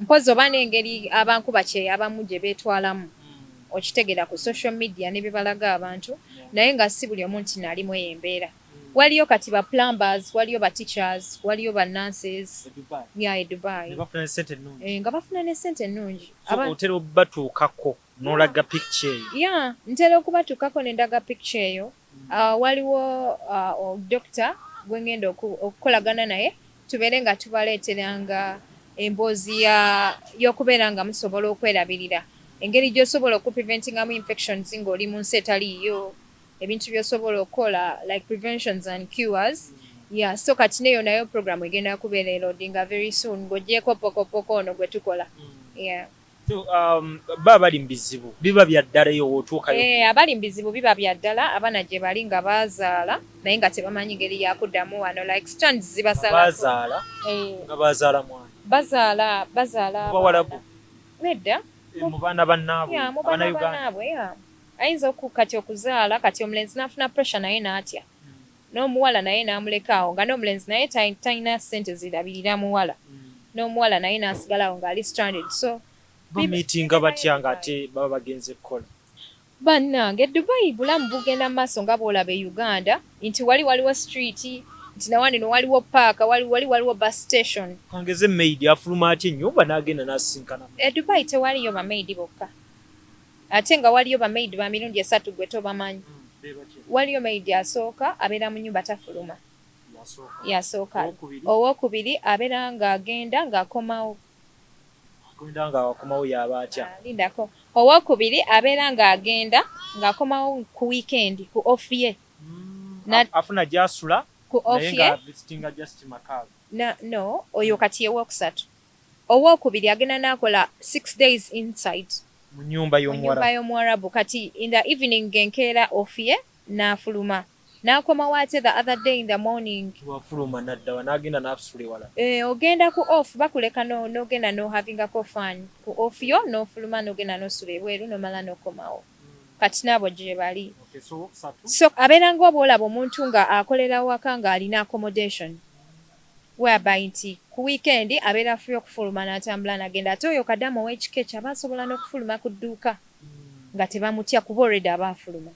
Mpozi oba n'engeri abankuba kyeyo abamu gye beetwalamu, okitegeera, ku social media ne bye balaga abantu, naye nga si buli omu nti naalimu eyo embeera. Waliyo kati ba plumbers, waliyo ba teachers, waliyo ba nurses. E Dubai. Yeah, e Dubai. Ne bafuna ssente ennungi. Nga bafuna ne ssente ennungi. So otera obatuukako n'olaga picture eyo? Yeah, ntera okubatuukako ne ndaga picture eyo. Waliwo doctor gwe ngenda okukolagana naye, tubeere nga tubaleeteranga emboozi y'okubeera nga musobola okwerabirira, engeri gy'osobola okupreventingamu infections ng'oli mu nsi etaliiyo, ebintu by'osobola okukola like preventions and cures. Yeah, so kati neyo nayo program egenda kubeera eloadinga very soon, ng'ogyeko pokopoko ono gwe tukola. Yeah. So baba bali mu bizibu biba bya ddala eyo w'otuukayo? Abali mu bizibu biba bya ddala, abaana gye bali nga bazaala naye nga tebamanyi ngeri yakuddamu wano, like stands zibasalako. Bazaala? Nga bazaala mwana? Bazaala, bazaala. Mu Bawarabu? Nedda. Mu baana bannaabwe? Yeah, mu baana Abannayuganda? bannaabwe, yeah. Ayinza kati okuzaala, kati omulenzi n'afuna pressure naye n'atya, n'omuwala naye n'amuleka awo, nga n'omulenzi naye talina ssente zirabirira muwala, n'omuwala naye n'asigala awo ng'ali stranded, so Bamiitinga batya ng'ate baba bagenze kukola? Bannange, Dubai bulamu bugenda mu maaso nga bw'olaba e Uganda, nti wali waliwo street, nti nawano waliwo paaka, wali waliwo bus station. Kangeze maid afuluma atya ennyumba n'agenda n'asisinkana? E Dubai tewaliyo bamaidi bokka, ate nga waliyo bamaidi ba mirundi esatu gwe tobamanyi. Waliyo maid asooka abeera mu nyumba tafuluma, yasooka. Owokubiri abeera ng'agenda ng'akomawo. Agenda ng'akomawo yaba atya? Lindako. Owokubiri abeera ng'agenda ng'akomawo ku weekend, ku off ye. Afuna gy'asula ku off naye ye nga visitinga just makaaga. No, oyo kati yewokusatu. Owokubiri agenda n'akola 6 days inside mu nyumba mu nyumba y'omuwarabu. y'omuwarabu. Kati in the evening ng'enkeera off ye n'afuluma n'akomawo ate the other day in the morning. Wafuluma naddawa n'agenda n'asula ewala? Eh, ogenda ku off, bakuleka n'ogenda no havingako fun ku off yo, n'ofuluma n'ogenda n'osula ebweru n'omala n'okomawo. Kati naabo gye bali. Okay, so owokusatu? So abeera nga oba olaba omuntu nga akolera waka ng'alina accommodation whereby nti ku weekend abeera free okufuluma n'atambula n'agenda. Ate oyo kadamu ow'ekika ekyo aba asobola n'okufuluma ku dduuka nga tebamutya kuba already aba afuluma.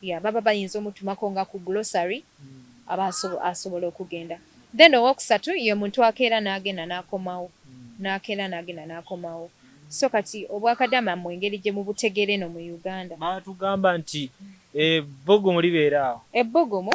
Yeah, baba bayinza omutumako nga ku grocery, aba asobola okugenda. Then owokusatu ye muntu akeera n'agenda n'akomawo, n'akeera n'agenda n'akomawo. So kati obwakadama mu engeri gye mubutegeera eno mu Uganda, Baatugamba nti ebbugumu libeera awo. Ebbugumu?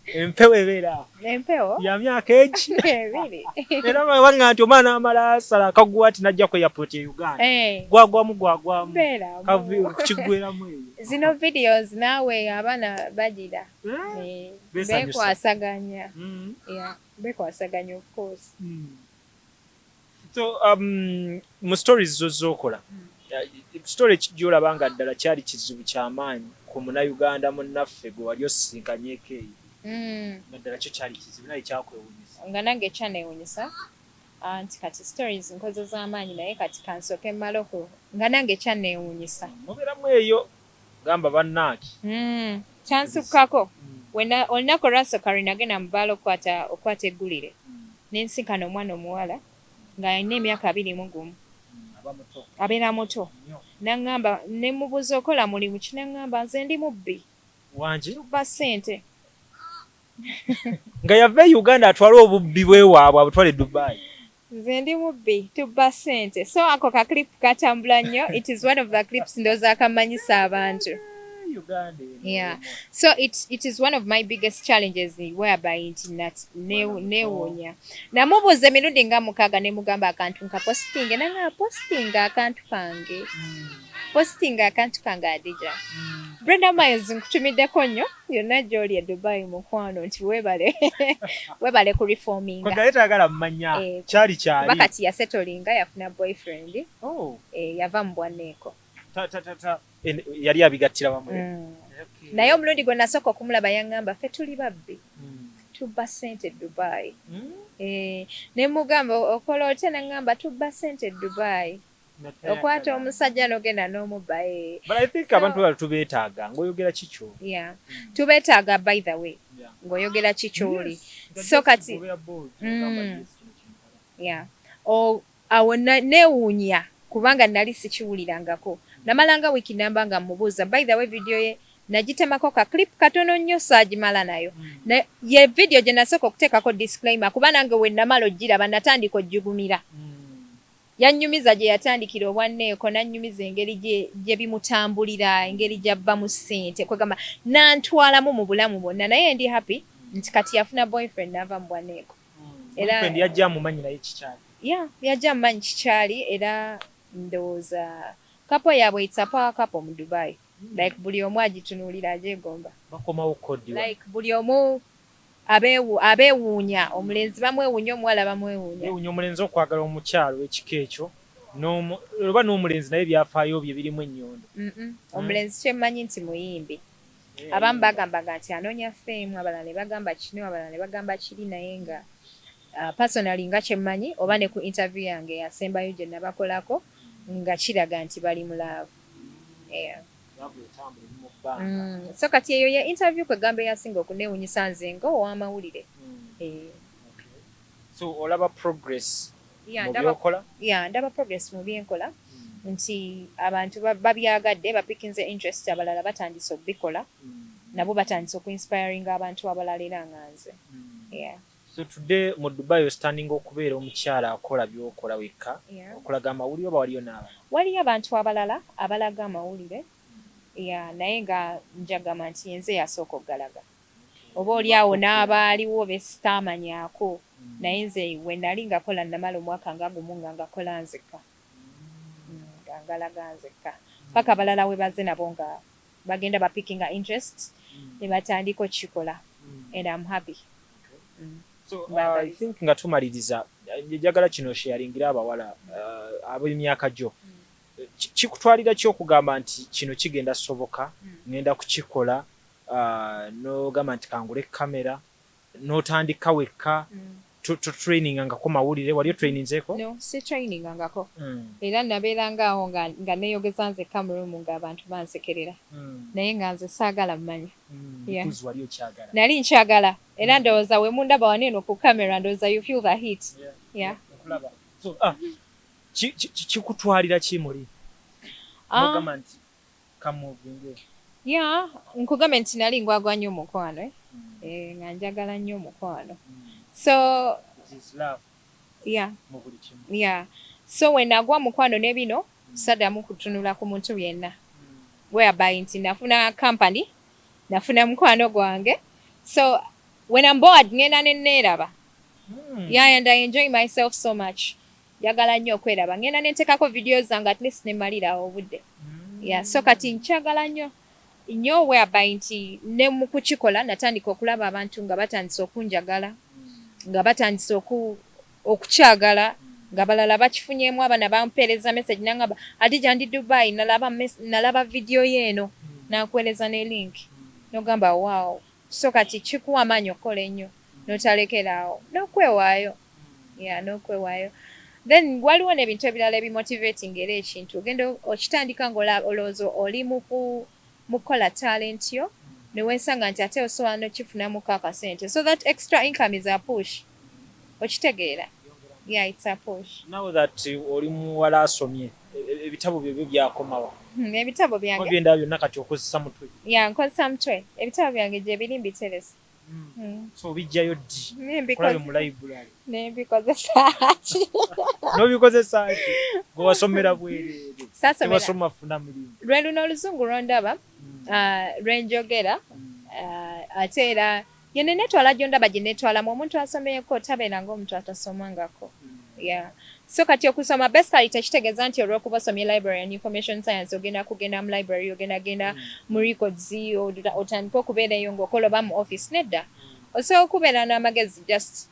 Empewo ebeera awo. Empewo? Ya myaka egi. 2. Era banga nti omwana amala asala akaguwa ati najja ku airport e Uganda, gwagwamu gwagwamu. Mbeeramu. Kiggweramu eyo. Zino videos naawe abaana bagira. Eh? Eh, Beesanyusa. Bekwasaganya. Yeah, bekwasaganya, of course. So mu stories zo z'okola, story ki gy'olaba nga ddala kyali kizibu kyamaanyi ku Munnayuganda munnaffe gwe wali osisinkanyeeko eyo, nga ddala kyo kyali kizibu naye kyakwewunyisa? Nga nange kyanewunyisa nti kati stories nkoze z'amaanyi, naye kati kansooke mmale oku nga nange kyanewunyisa. Mubeeramu eyo gamba bannaaki. Kyansukkako. Olunaku olwasooka lwe nagenda mu bbaala okwata eggulire, nensinkana omwana omuwala ng'alina emyaka 21. Aba muto. Abeera muto. Nnyo. Naŋŋamba, ne mubuuza okola mulimu ki, naŋŋamba nze ndi mubbi. Wangi? Tubba ssente. Nga yava e Uganda atwale obubbi bwewaabwe abutwale e Dubai. Nze ndi mubbi, tubba ssente. So ako ka clip katambula nnyo. It is one of the clips ndowooza akamanyisa abantu. Uganda eno. Yeah. So it is one of my biggest challenges whereby nti neewuunya. Namubuuza emirundi nga 6 ne mugamba akantu nka postinge, nanga postinga akantu kange, postinga akantu kange. Adija Brenda Miles, nkutumiddeko nnyo yonna gy'oli e Dubai, mukwano, nti weebale, weebale ku reforminga. Kwegale tayagala mmanya. Eh, kyali kuba kyali. Kati yasetolinga, yafuna boyfriend. Oh, eh, yava mu bwanneeko. Ta yali abigattira wamu. Okay. Naye omulundi gwe nasooka okumulaba yaŋŋamba ffe tuli babbi, tubba ssente e Dubai. Eh, ne mugamba okola otya, naŋŋamba tubba ssente e Dubai, okwata omusajja n'ogenda n'omubba, eh. But I think abantu bala tubeetaaga ng'oyogera kikyo. Yeah, tubeetaaga by the way. Ng'oyogera kikyoli. So kati yeah, awo neewuunya kubanga nali sikiwulirangako. Namalanga wiiki namba nga mubuuza. By the way, video ye nagitemako ka clip katono nnyo, saagimala nayo. Ye video gye nasooka okuteekako disclaimer kuba nange we namala ogiraba natandika ojjugumira. Yannyumiza gye yatandikira obwanneeko, nannyumiza engeri gye bimutambulira, engeri gy'abbamu ssente, kwegamba nantwalamu mu bulamu bwonna. Naye ndi happy nti kati yafuna boyfriend n'ava mu bwanneeko. Boyfriend yajja amumanyi naye kikyali? Yeah, yajja amumanyi kikyali. Era ndowooza couple yaabwe, it's a power couple mu Dubai. Like buli omu agitunuulira, agyegomba. Bakomawo kodiwa? Like buli omu abeewuunya, omulenzi bamwewuunya, omuwala bamwewuunya. Yeewuunya omulenzi okwagala omukyalo ekika ekyo, oba n'omulenzi naye byafaayo bye birimu ennyondo. Omulenzi kyemmanyi nti muyimbi. Abamu bagambaga nti anoonya fame, abalala ne bagamba kino, abalala ne bagamba kiri, naye nga personally nga kyemmanyi oba ne ku interview yange yasembayo gye nabakolako nga kiraga nti bali mu love. Yeah. Love etambula eri mu bbanga. So kati eyo ye interview kwegamba eyasinga okuneewunyisa nze nga ow'amawulire. Eh. Okay. So olaba progress Yeah, mu ndaba byokola? Yeah, ndaba progress mu byenkola nti abantu babyagadde, bapikinze interest, abalala batandise okubikola, nabo batandise okuinspiringa abantu abalala era nga nze. Yeah. So today mu Dubai ostandinga okubeera omukyala akola byokola wekka, okulaga amawulire, oba waliyo n'abalala? Waliyo abantu abalala abalaga amawulire. Yeah, naye nga njagamba nti yenze yasooka okugalaga, oba oli awo n'abaaliwo besitaamanyaako, naye nze we nali ngakola namala omwaka nga gumu nga ngakola nzekka, nga ngalaga nzekka paka abalala we bazze nabo nga bagenda bapickinga interest ne batandika okukikola, and I'm happy. So, I think nga tumaliriza, njagala kino sharingira abawala ab'emyaka gyo. Kikutwalira ki okugamba nti kino kigenda soboka, ngenda kukikola, n'ogamba nti kangule kamera n'otandika wekka, training ngako mawulire, wali otraininzeeko? No, si training ngako. Era nabeeranga awo nga neeyogeza nzekka mu room ng'abantu bansekerera, naye nga nze saagala mmanya. Yeah. Because wali okyagala. Nali nkyagala, era ndowooza we mundaba wano eno ku camera, ndowooza you feel the heat. Yeah. Nkulaba. So, kikutwalira ki muli n'ogamba nti kamuvinge? Yeah, nkugambe nti nali ngwagwa nnyo omukwano, eh? Eh, nga njagala nnyo omukwano, so It is love yeah. mu buli kimu. Yeah, so we nagwa mukwano ne bino, saddamu kutunula ku muntu yenna, whereby nti nafuna company, nafuna mukwano gwange, so when I'm bored ngenda ne neeraba. Yeah, and I enjoy myself so much. Njagala nnyo okweraba, ngenda ne nteekako video zange, at least nemmalirawo obudde. Yeah, so kati nkyagala nnyo nnyo, whereby nti ne mu kukikola natandika okulaba abantu nga batandise okunjagala, nga batandise okukyagala, nga balala bakifunyeemu, abaana bampeereza message nangamba, "Hadija, ndi Dubai, nalaba video yeeno," nakuweereza ne link, nogamba, "Wow." So kati kikuwa amaanyi okukola ennyo n'otalekeraawo n'okwewaayo, yeah, n'okwewaayo. Then waliwo n'ebintu ebirala ebimotivating, era ekintu ogenda okitandika ng'olowooza oli mu kukola talent yo, ne weesanga nti ate osobola n'okifunamuko akasente, so that extra income is a push, okitegeera? Yeah, it's a push. Now that oli muwala asomye, ebitabo byo byo byakomawa? Ebitabo byange byenda byonna kati okozesa mutwe? Yeah, nkozesa mutwe. Ebitabo byange gye biri, mbiterese. So obijjayo ddi kulabe mu library? Nembikozesa ki? N'obikozesa ki gwe wasomera bwereere? Saasomera. Tewasoma funa mirimu. Lwe luno oluzungu lwondaba, lwenjogera, ate era yene netwala gyondaba gye netwalamu. Omuntu asomeyeko tabeera ng'omuntu atasomangako. Yeah, so kati okusoma basically tekitegeeza nti olw'okuba osomye library and information science ogenda kugenda mu library, ogenda genda mu records, otandike okubeera eyo ng'okola oba mu office. Nedda, osobola okubeera n'amagezi just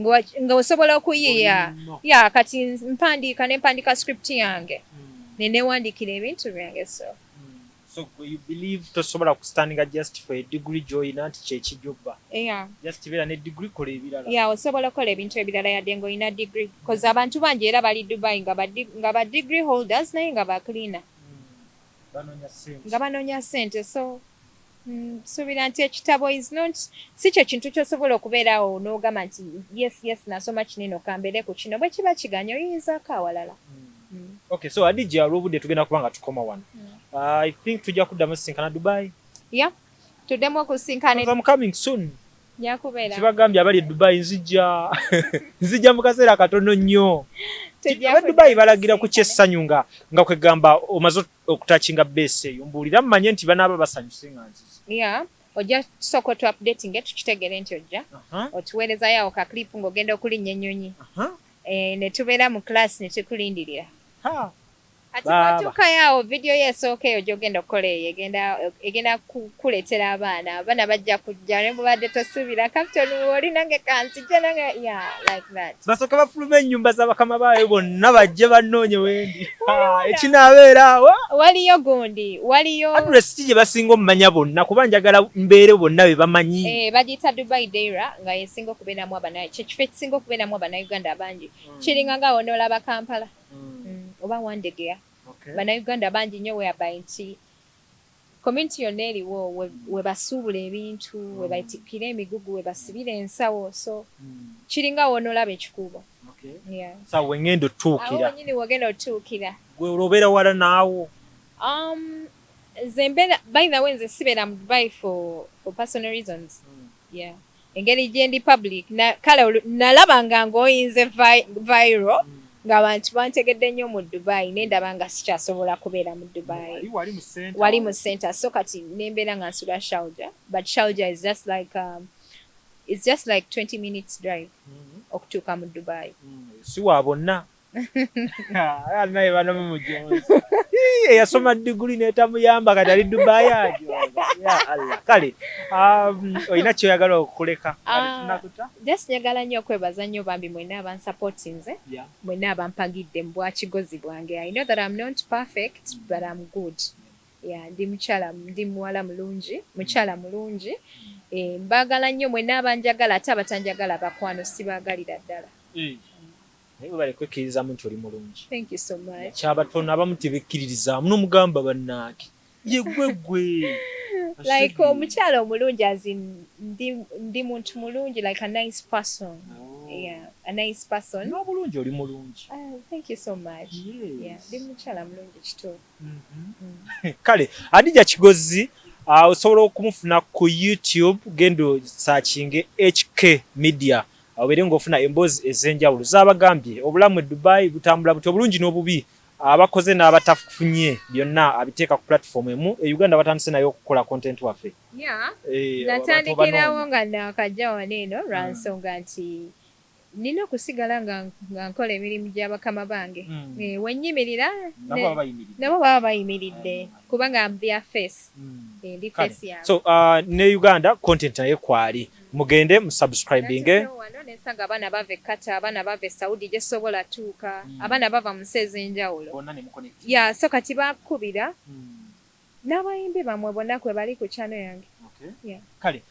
nga osobola okuyiiya. Yeah, kati mpandiika ne mpandiika script yange ne neewandiikira ebintu byange, so So you believe tosobola kustandinga just for a degree gy'olina nti kyekijja obba? Yeah. Just beera ne degree, kola ebirala. Yeah, osobola okukola ebintu ebirala yadde ng'olina degree, cause abantu bangi era bali Dubai nga ba degree holders naye nga ba cleaner. Banoonya ssente. Nga banoonya ssente. So suubira nti ekitabo is not, si kye kintu ky'osobola okubeerawo n'ogamba nti yes, nasoma kinene, okambeere ku kino. Bwe kiba kiganya oyinzaako awalala. Okay, so Hadija, olw'obudde tugenda kuba nga tukoma wano. I think tujja kuddamu sisinkana Dubai. Yeah, tuddemu okusinkana. I'm coming soon. Njakubeera. Kibagambye abali e Dubai, nzijja mu kaseera katono nnyo. Tujja Aba Dubai balagira ku kusinkana. Kyessanyu nga kwegamba omaze okutouchinga base eyo, mbuulira mmanye nti banaaba basanyuse nga nzize. Yeah, ojja tusooka otu updating tukitegere nti ojja otuweerezayo awo ka clip ng'ogenda okulinnya ennyonyi. Eh, ne tubeera mu class ne tukulindirira. Ha. Kati Baaba. bw'otuukayo awo, vidiyo yo esooka eyo gy'ogenda okukola eyo egenda kukuleetera abaana bajja kujja ne bubadde tosuubira, "Captain oli nange kanzijja nange," yeah, like that. Basooka bafuluma ennyumba z'abakama baayo bonna bajje bannoonye wendi. Ha, ekinaabeera awo. Waliyo gundi, waliyo Address ki gye basinga omumanya bonna, kuba njagala mbeere bonna be bamanyi? Eh, bagiyita Dubai Deira, nga yesinga okubeeramu abana, kyekifo ekisinga okubeeramu abannayuganda abangi. Kiringa nga wonoolaba Kampala, oba Wandegeya. Bannayuganda bangi nnyo, whereby nti community yonna eriwo we basuubula ebintu, we batikkira emigugu, we basibira ensawo, so kiringa wonoolaba ekikuubo. Yeah. Sawa wengenda Awo otuukira. Wenyini wogenda otuukira. Gwe olwobeera wala naawo? Nze mbeera, by the way, nze sibeera mu Dubai for personal reasons. Yeah, engeri gye ndi public na, kale nalaba nga ng'oyinze viral. Ng'abantu bantegedde nnyo mu Dubai, nendaba nga sikyasobola kubeera mu Dubai. Wali mu center. So kati nembeera nga nsula Sharjah, but Sharjah is just like it's just like 20 minutes drive okutuuka mu Dubai. Si wa bonna naye banamu mujonzi eyasoma diguli netamuyamba, kati ali Dubai ajonga. Ya Allah. Kale olina kyoyagala okuleka? Ah, just njagala nnyo okwebaza nnyo bambi mwenna abansupportinze, mwenna abampagidde mu bwakigozi bwange. I know that I'm not perfect, but I'm good. Yeah, ndi mukyala, ndi muwala mulungi, mukyala mulungi. Mbaagala nnyo mwenna abanjagala, ate abatanjagala bakwano sibaagalira ddala. Naye webale kwekkiririzaamu nti oli mulungi. Thank you so much. Kyabatono abamu tebekkiririzaamu, n'omugamba bannaake ye gwe Like omukyala omulungi, as in ndi muntu mulungi, like a nice person. Yeah, a nice person. N'obulungi oli mulungi. Ah, thank you so much. Yeah, ndi mukyala mulungi kituufu. Kale Hadija Kigozi, osobola okumufuna ku YouTube, genda osearchinge HK Media, obeere ng'ofuna emboozi ez'enjawulo z'abagambye obulamu e Dubai butambula buti, obulungi n'obubi, abakoze n'abatafunye, byonna abiteeka ku platform emu. E Uganda batandise naye okukola content waffe. Yeah. Abantu Natandikirawo nga nakajja wano eno lwa nsonga nti nina okusigala nga nkola emirimu gy'abakama bange. Wenyimirira nabo baba bayimiridde. Nabo baba bayimiridde kubanga I'm their face. Ndi Kale. face yaabwe. So ne Uganda content naye kwali, mugende musubscribinge. Natuusewo wano nensanga abaana bava e Qatar, abaana bava e Saudi gye sobola tuuka, abaana bava mu nsi ez'enjawulo. Bonna ne muconnect. Yeah, so kati bakubira n'abayimbi bammwe bonna kwe bali ku channel yange. Yeah. Kale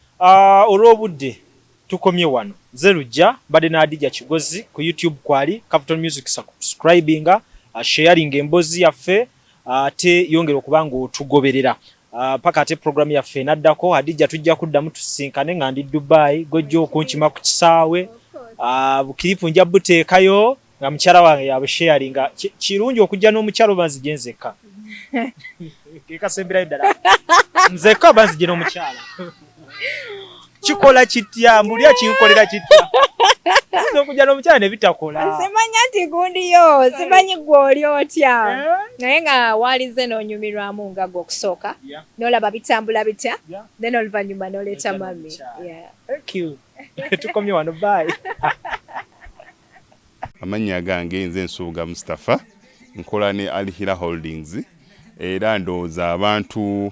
olw'obudde tukomye wano. Nze Lujja, mbadde ne Hadija Kigozi ku YouTube kwali Capital Music. Subscribinga, sharinga emboozi yaffe, ate yongera okuba nga otugoberera paka ate programu yaffe enaddako. Hadija, tujja kuddamu tusinkane nga ndi Dubai, gojja okunkima ku kisaawe. Bukiripu nja buteekayo nga mukyala wange yabusharinga. Kirungi okujja n'omukyala oba nzije nzekka? Kekasemberayo ddala, nzekka oba nzije n'omukyala? Kikola kitya? Mbulya kinkolera kitya? Oyinza okujja n'omukyala ne bitakola. Simanya nti gundiyo, simanyi gwe oli otya. Eh? Naye nga waalize n'onyumirwamu nga gwe okusooka n'olaba bitambula bitya, then oluvannyuma n'oleeta N'oleeta mami. n'omukyala. Yeah. Thank you. Tukomye wano, bye. Amannya gange nze Nsubuga Mustapha, nkola ne Alhira Holdings, era ndowooza abantu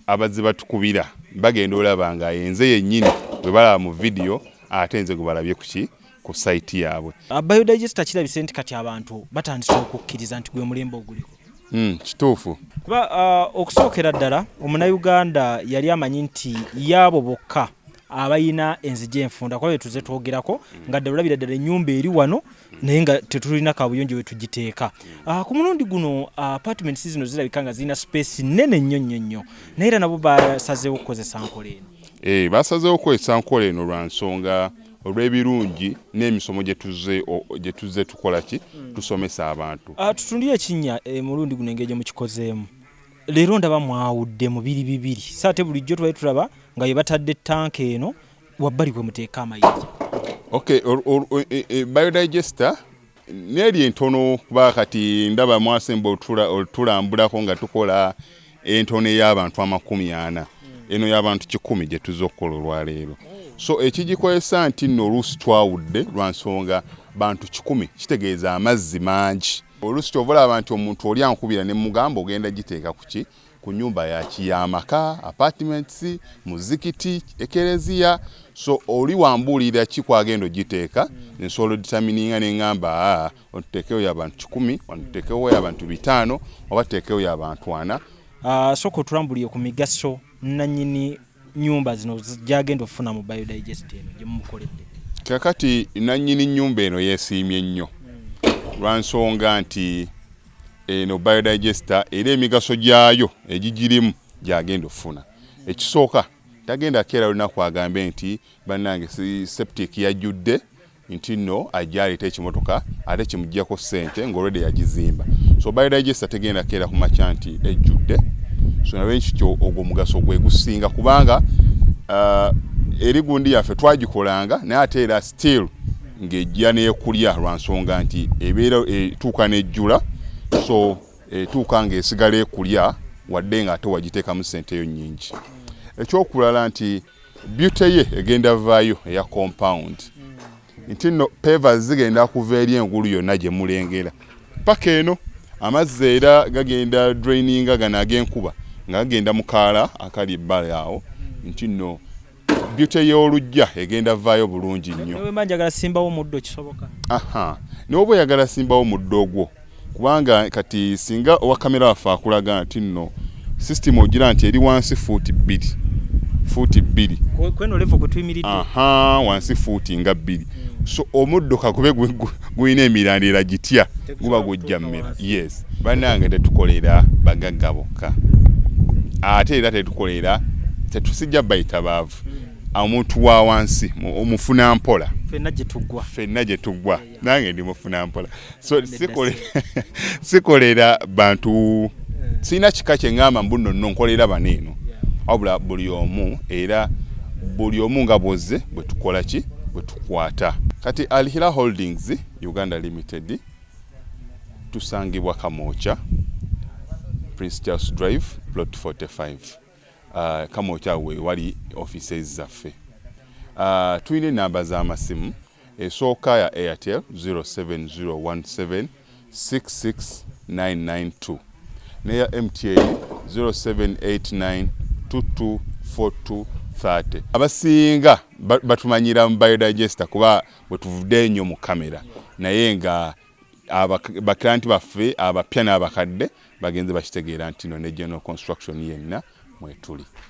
abazze batukubira bagenda olaba nga yenze yennyini bwe balaba mu vidiyo, ate nze gwe balabye kuki ku site yaabwe. Biodigester kirabise nti kati abantu batandise okukkiriza nti gwe mulembe oguliko. Kituufu. Kuba okusookera ddala omunnayuganda yali amanyi nti yaabo bokka abalina enzigi enfunda, kuba betuze twogerako nga ddala olabira ddala ennyumba eri wano naye nga tetulina kabuyonjo we tugiteeka. Ku mulundi guno apartments zino zirabika nga zirina space nnene nnyo nnyo nnyo, naye era nabo basazeewo okukozesa nkola eno. Basazeewo okukozesa nkola eno lwa nsonga olw'ebirungi n'emisomo gye tuzze tukola ki tusomesa abantu. Tutundire ekinnya mulundi guno engeri gye mukikozeemu. Leero ndaba mwawudde mu biri bibiri, so ate bulijjo tubali tulaba nga ye batadde tanka eno wabbali kwe muteeka amayinja. Okay, biodigester neeri entono, kuba kati ndaba mwasemba otulambulako nga tukola entono ey'abantu 40, eno y'abantu 100 gye tuzza okukola olwaleero. So ekigikozesa nti nno oluusi twawudde lwa nsonga bantu 100 kitegeeza amazzi mangi. Oluusi kyova olaba nti omuntu oli ankubira ne mugamba ogenda giteeka ku ki, ku nyumba yaki y'amaka, apartments, muzikiti, ekereziya. So oli wambuulira ki kwagenda ogiteeka, nsobola odetermininga ne ŋŋamba, aa otuteekewo y'abantu 100, wano tuteekewo y'abantu 50, oba tuteekewo y'abantu 40. Sooka otulambulire ku migaso nannyini nyumba zino gyagenda okufuna mu biodigester eno gye mumukoledde. Kakati nannyini nnyumba eno yeesiimye nnyo lwa nsonga nti eno biodigester era emigaso gyayo egigirimu gyagenda okufuna. Ekisooka, tagenda keera lunaku agambe nti bannange septic yajjudde, nti nno ajja aleeta ekimotoka ate kimuggyako ssente ng'olwedde yagizimba. So biodigester tegenda keera ku makya nti ejjudde. So nalwekityo ogwo omugaso gwe gusinga, kubanga eri gundi yaffe twagikolanga naye ate era still. Ng'ejja n'ekulya lwa nsonga nti ebeera etuuka n'ejjula, so etuuka ng'esigala ekulya wadde ng'ate wagiteekamu ssente yo nnyingi. Ekyokulala nti beauty ye egenda vaayo eya compound, nti nno pavers zigenda kuva eri engulu yonna gye mulengera paka eno. Amazzi era gagenda draininga gano ag'enkuba nga gagenda mu kaala akali ebbali awo, nti nno beauty y'oluggya egenda vaayo bulungi nnyo. Newemba njagala simbawo muddo, kisoboka? Aha, n'oba oyagala simbawo muddo ogwo, kubanga kati singa owa kamera waffe akulaga nti nno system ogira nti eri wansi fuuti 2, fuuti 2. Kweno level kwe tuyimiridde. Aha, wansi fuuti nga 2, so omuddo kakube gulina emirandira gitya, guba gujja mmera. Yes, bannange, tetukolera bagagga bokka, ate era tetukolera, tetusijja bayita baavu. Omuntu wa wansi omufuna mpola. Ffenna gye tuggwa. Ffenna gye tuggwa, nange ndi mufuna mpola, so sikolera bantu, sirina kika kye ŋŋamba mbu nno nno nkolera bano eno, wabula buli omu, era buli omu nga bwozze bwe tukola ki, bwe tukwata. Kati Al Hilal Holdings Uganda Limited tusangibwa Kamwokya, Prince Charles Drive, plot 45. Kamwokya we wali offices zaffe. Tulina enamba z'amasimu. Esooka ya Airtel, 07017 66992, neya MTN 0789 224230. Abasinga batumanyira mu biodigester kuba bwe tuvudde ennyo mu kamera, naye nga baklienti baffe abapya n'abakadde bagenze bakitegeera nti no ne general construction yenna mwetuli.